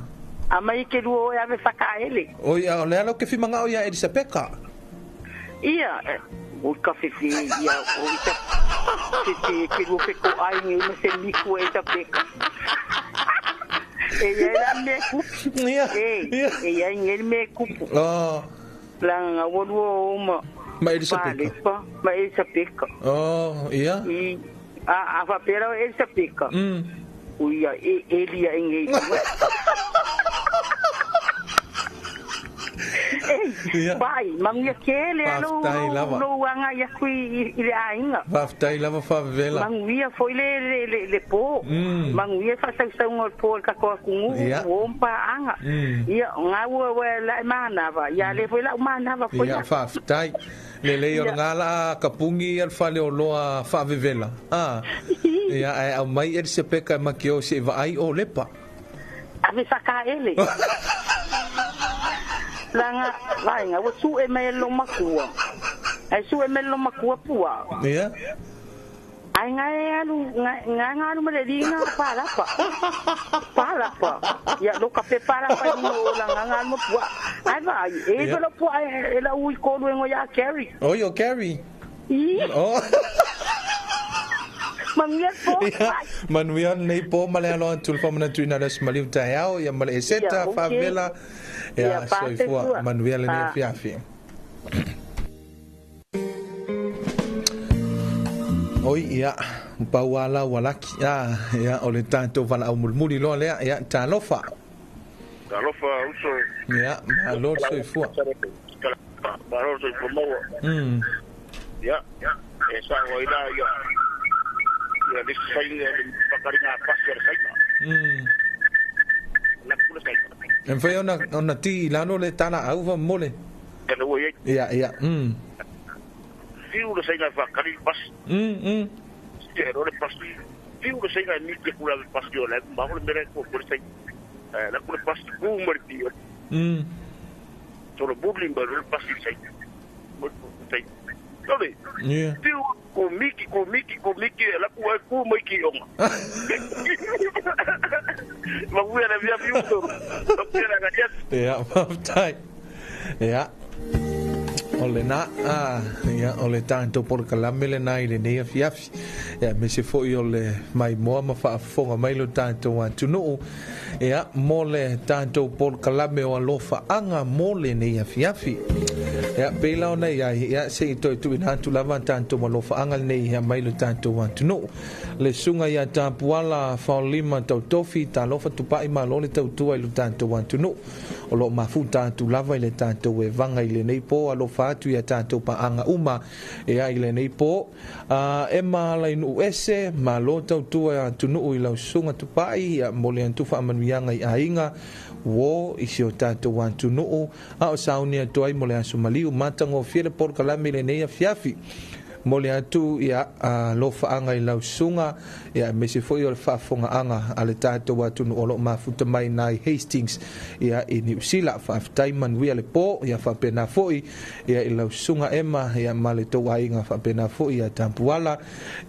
Amai ke luo e ave whakaele. Oi, o le alo ke whimanga o ia Elisapeka. Ia, o ka whiwhi ia, o ita whiwhi ke luo ke ko ai ngi me se miku e Elisapeka. E ia la me kupu. Ia. E ia ngi me kupu. Oh. Langa waluo uma. Ma Elisapeka. Ma Elisapeka. Oh, ia. I a whapera o Elisapeka. Uia e Elia ngi. Pai, manguia kele alo lo anga ia kui i le ainga. Faafetai lava faavevela. Manguia foi le le po. Manguia faasausaunga o le po le tatou atunuu ua ompaaaga. Ia gaua ua lae manava, ia le foi lau manava foi. Ia faafetai. Lelei o lagā la kapugi ia le faleoloa faavevela. Ah. Ia ae aumai Elisapeka e makeo seʻi vaai o lepa. Ave fakaele. Langa vainga ua suʻe mai e lo makua. Ai suʻe mai lo makua pua. Ia. Ai ngai alu ngai alu ma le linga palapa. Palapa. Ia lo ka pe palapa ni o langa ngai mo pua. Ai vai e lo pua e la ui kolu e ngo ya Carrie. Oi o Carrie. Oh. Manuia po. Manuia nei po ma le alo atu le faamanatuina le aso maliu taeao ia ma le eseta faavela. Ia, soifua, manuia lenei afiafi. Oi, ia, pau ala ua laki. Ia, o le tatou valaau mulimuli loa lea. Ia, talofa. Talofa, uso. Ia, malo le soifua. Malo le soifua maua. Ia, e sao ai la, ia, ia, le sainga, le whakaringa a pasi o le sainga. La kula sainga. E mawhai ona ti i lalo le tala au fa mole. Ia ua iai. Ia, ia. Fiu le sainga whakari pasi. Sia ro le pasi. Fiu le sainga ni te kula le pasi o le maho le mere ko le sainga. La kula pasi ku mari ti. Toro burli ma le pasi sainga. Mo sainga. Lore. Ia. Fiu ko miki ko miki ko miki la ku ku mai ki onga. Manuia le via fiu toro. Ia, faafetai. Ia. O lena, ia, o le tatou polokalame lenā i lenei afiafi. Ia, aemaise foi o le maimoa ma faafofoga mai lo tatou atunuu. Ia, mo le tatou polokalame o alofaaga mo lenei afiafi. Ia, pei la ona iai, ia, seʻi toe tuuina atu lava tatou alofaaga lenei ia mai lo tatou atunuu. Le suga ia tapuala faolima tautofi talofa tupai malo le tautua i lo tatou atunuu. O loo mafuta atu lava i le tatou evaga i lenei po alofa atu ia tatou paaga uma ia i lenei po. E maala i nuu ese malo tautua atunuu i lausuga tupai ia mo le atu faamanuiaga i aiga uō i si o tatou atunuu a o sauni atu ai mo le aso maliu matagofie le polokalame i lenei afiafi. Momoli atu ia alofaaga i lau susuga ia aemaise foi o le faafofogaaga a le tatou atunuu o loo mafuta mai nai Hastings ia i Niu Sila. Faafetai manuia le po ia faapena foi ia i lau susuga Ema ia ma le tou aiga faapena foi ia Tapuala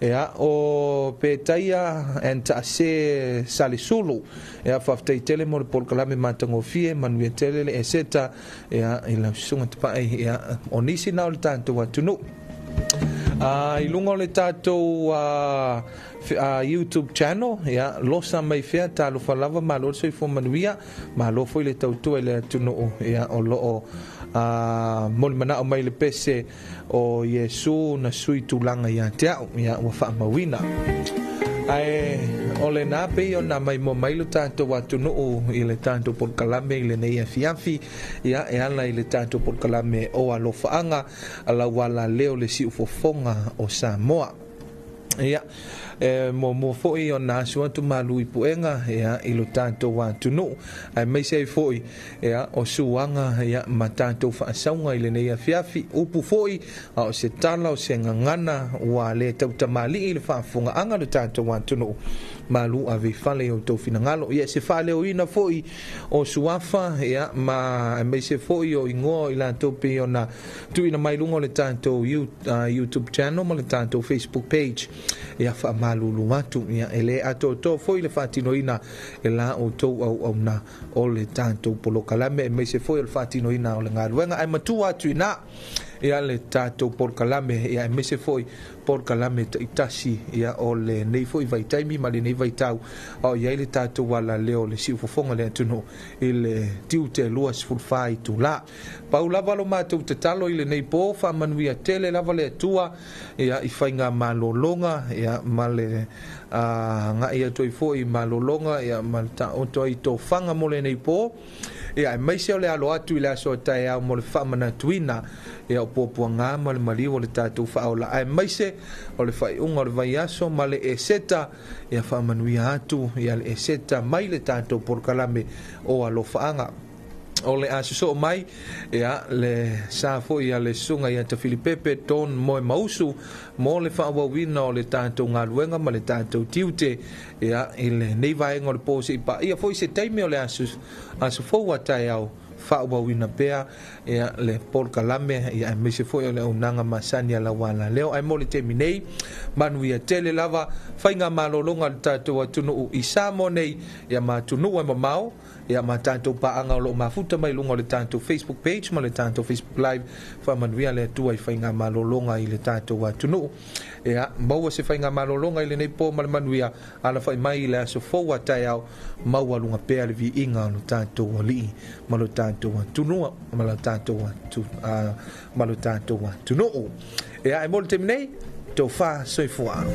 ia o Petaia and Taase Salesulu ia faafetai tele mo le polokalame matagofie manuia tele le Eseta ia i lau susuga Tapae ia o nisi na o le tatou atunuu. I luga o le tatou YouTube channel ia losa mai fea talofa lava malo le soifua manuia malo foi le tautua i le atunuu ia o loo molimanao mai le pese o Iesu na sui tulaga ia te au ia ua faamauina. Ae o lena pei ona maimoa mai lo tatou atunuu i le tatou polokalame i lenei afiafi ia e ala i le tatou polokalame o Alofaaga a lau ala leo le siufofoga o Samoa. Ia, e muamua foi ona asu atu malu i puega ia, i lo tatou atunuu, aemaise ai foi ia, o suaga ia, ma tatou faasauga i lenei afiafi. Upu foi, a o se tala o se gagana ua le tautamalii i le faafofogaaga o le tatou atunuu. Malu ave i fale i outou finagalo. Ia, se faaleoina foi o suafa ia, ma aemaise foi o igoa o i latou pei ona tuuina mai luga o le tatou YouTube channel ma le tatou Facebook page. Ia faamalulu atu ia e le atoatoa foi le faatinoina e la outou auauna o le tatou polokalame aemaise foi o le faatinoina o le galuega ae matua atu i ina ia le tatou polokalame ia aemaise foi polokalame taitasi ia o lenei foi vaitaimi ma lenei vaitau a o i ai le tatou alaleo o le siufofoga o le atunuu i le tiute 24 itula. Pau lava lo matou tatalo i lenei po, faamanuia tele lava le Atua ia i faiga malologa ia ma le agai atu ai foi i malologa ia ma le taoto ai i tofaga mo lenei po. Ia aemaise o le alo atu i le aso a taeao mo le faamanatuina ia o puapuaga ma le maliu o le tatou faaola aemaise o le faaiuga o le vaiaso ma le Eseta ia faamanuia atu ia le Eseta mai le tatou polokalame o Alofaaga. O le a sosoo mai ia le sa foi a le susuga ia Tafilipepe Don Moemausu mo le faaauauina o le tatou galuega ma le tatou tiute ia i lenei vaega o le po seia paia foi se taimi o le aso aso fou a taeao faaauauina pea ia le polokalame ia aemaise foi o le auaunaga masani a lau alaleo. Ae mo le taimi nei, manuia tele lava faiga malologa a le tatou atunuu i Samoa nei ia ma atunuu e mamao ia ma tatou paaga o lo o mafuta mai luga o le tatou Facebook page ma le tatou Facebook Live. Faamanuia le Atua i faiga malologa i le tatou atunuu. Ia maua se faiga malologa i lenei po ma le manuia alafai mai i le aso fou a taeao maualuga pea le viiga o lo tatou Alii ma lo tatou atunuu ma lo tatou atu, ma lo tatou atunuu. Ia, e mo le taimi nei, tofa soifua.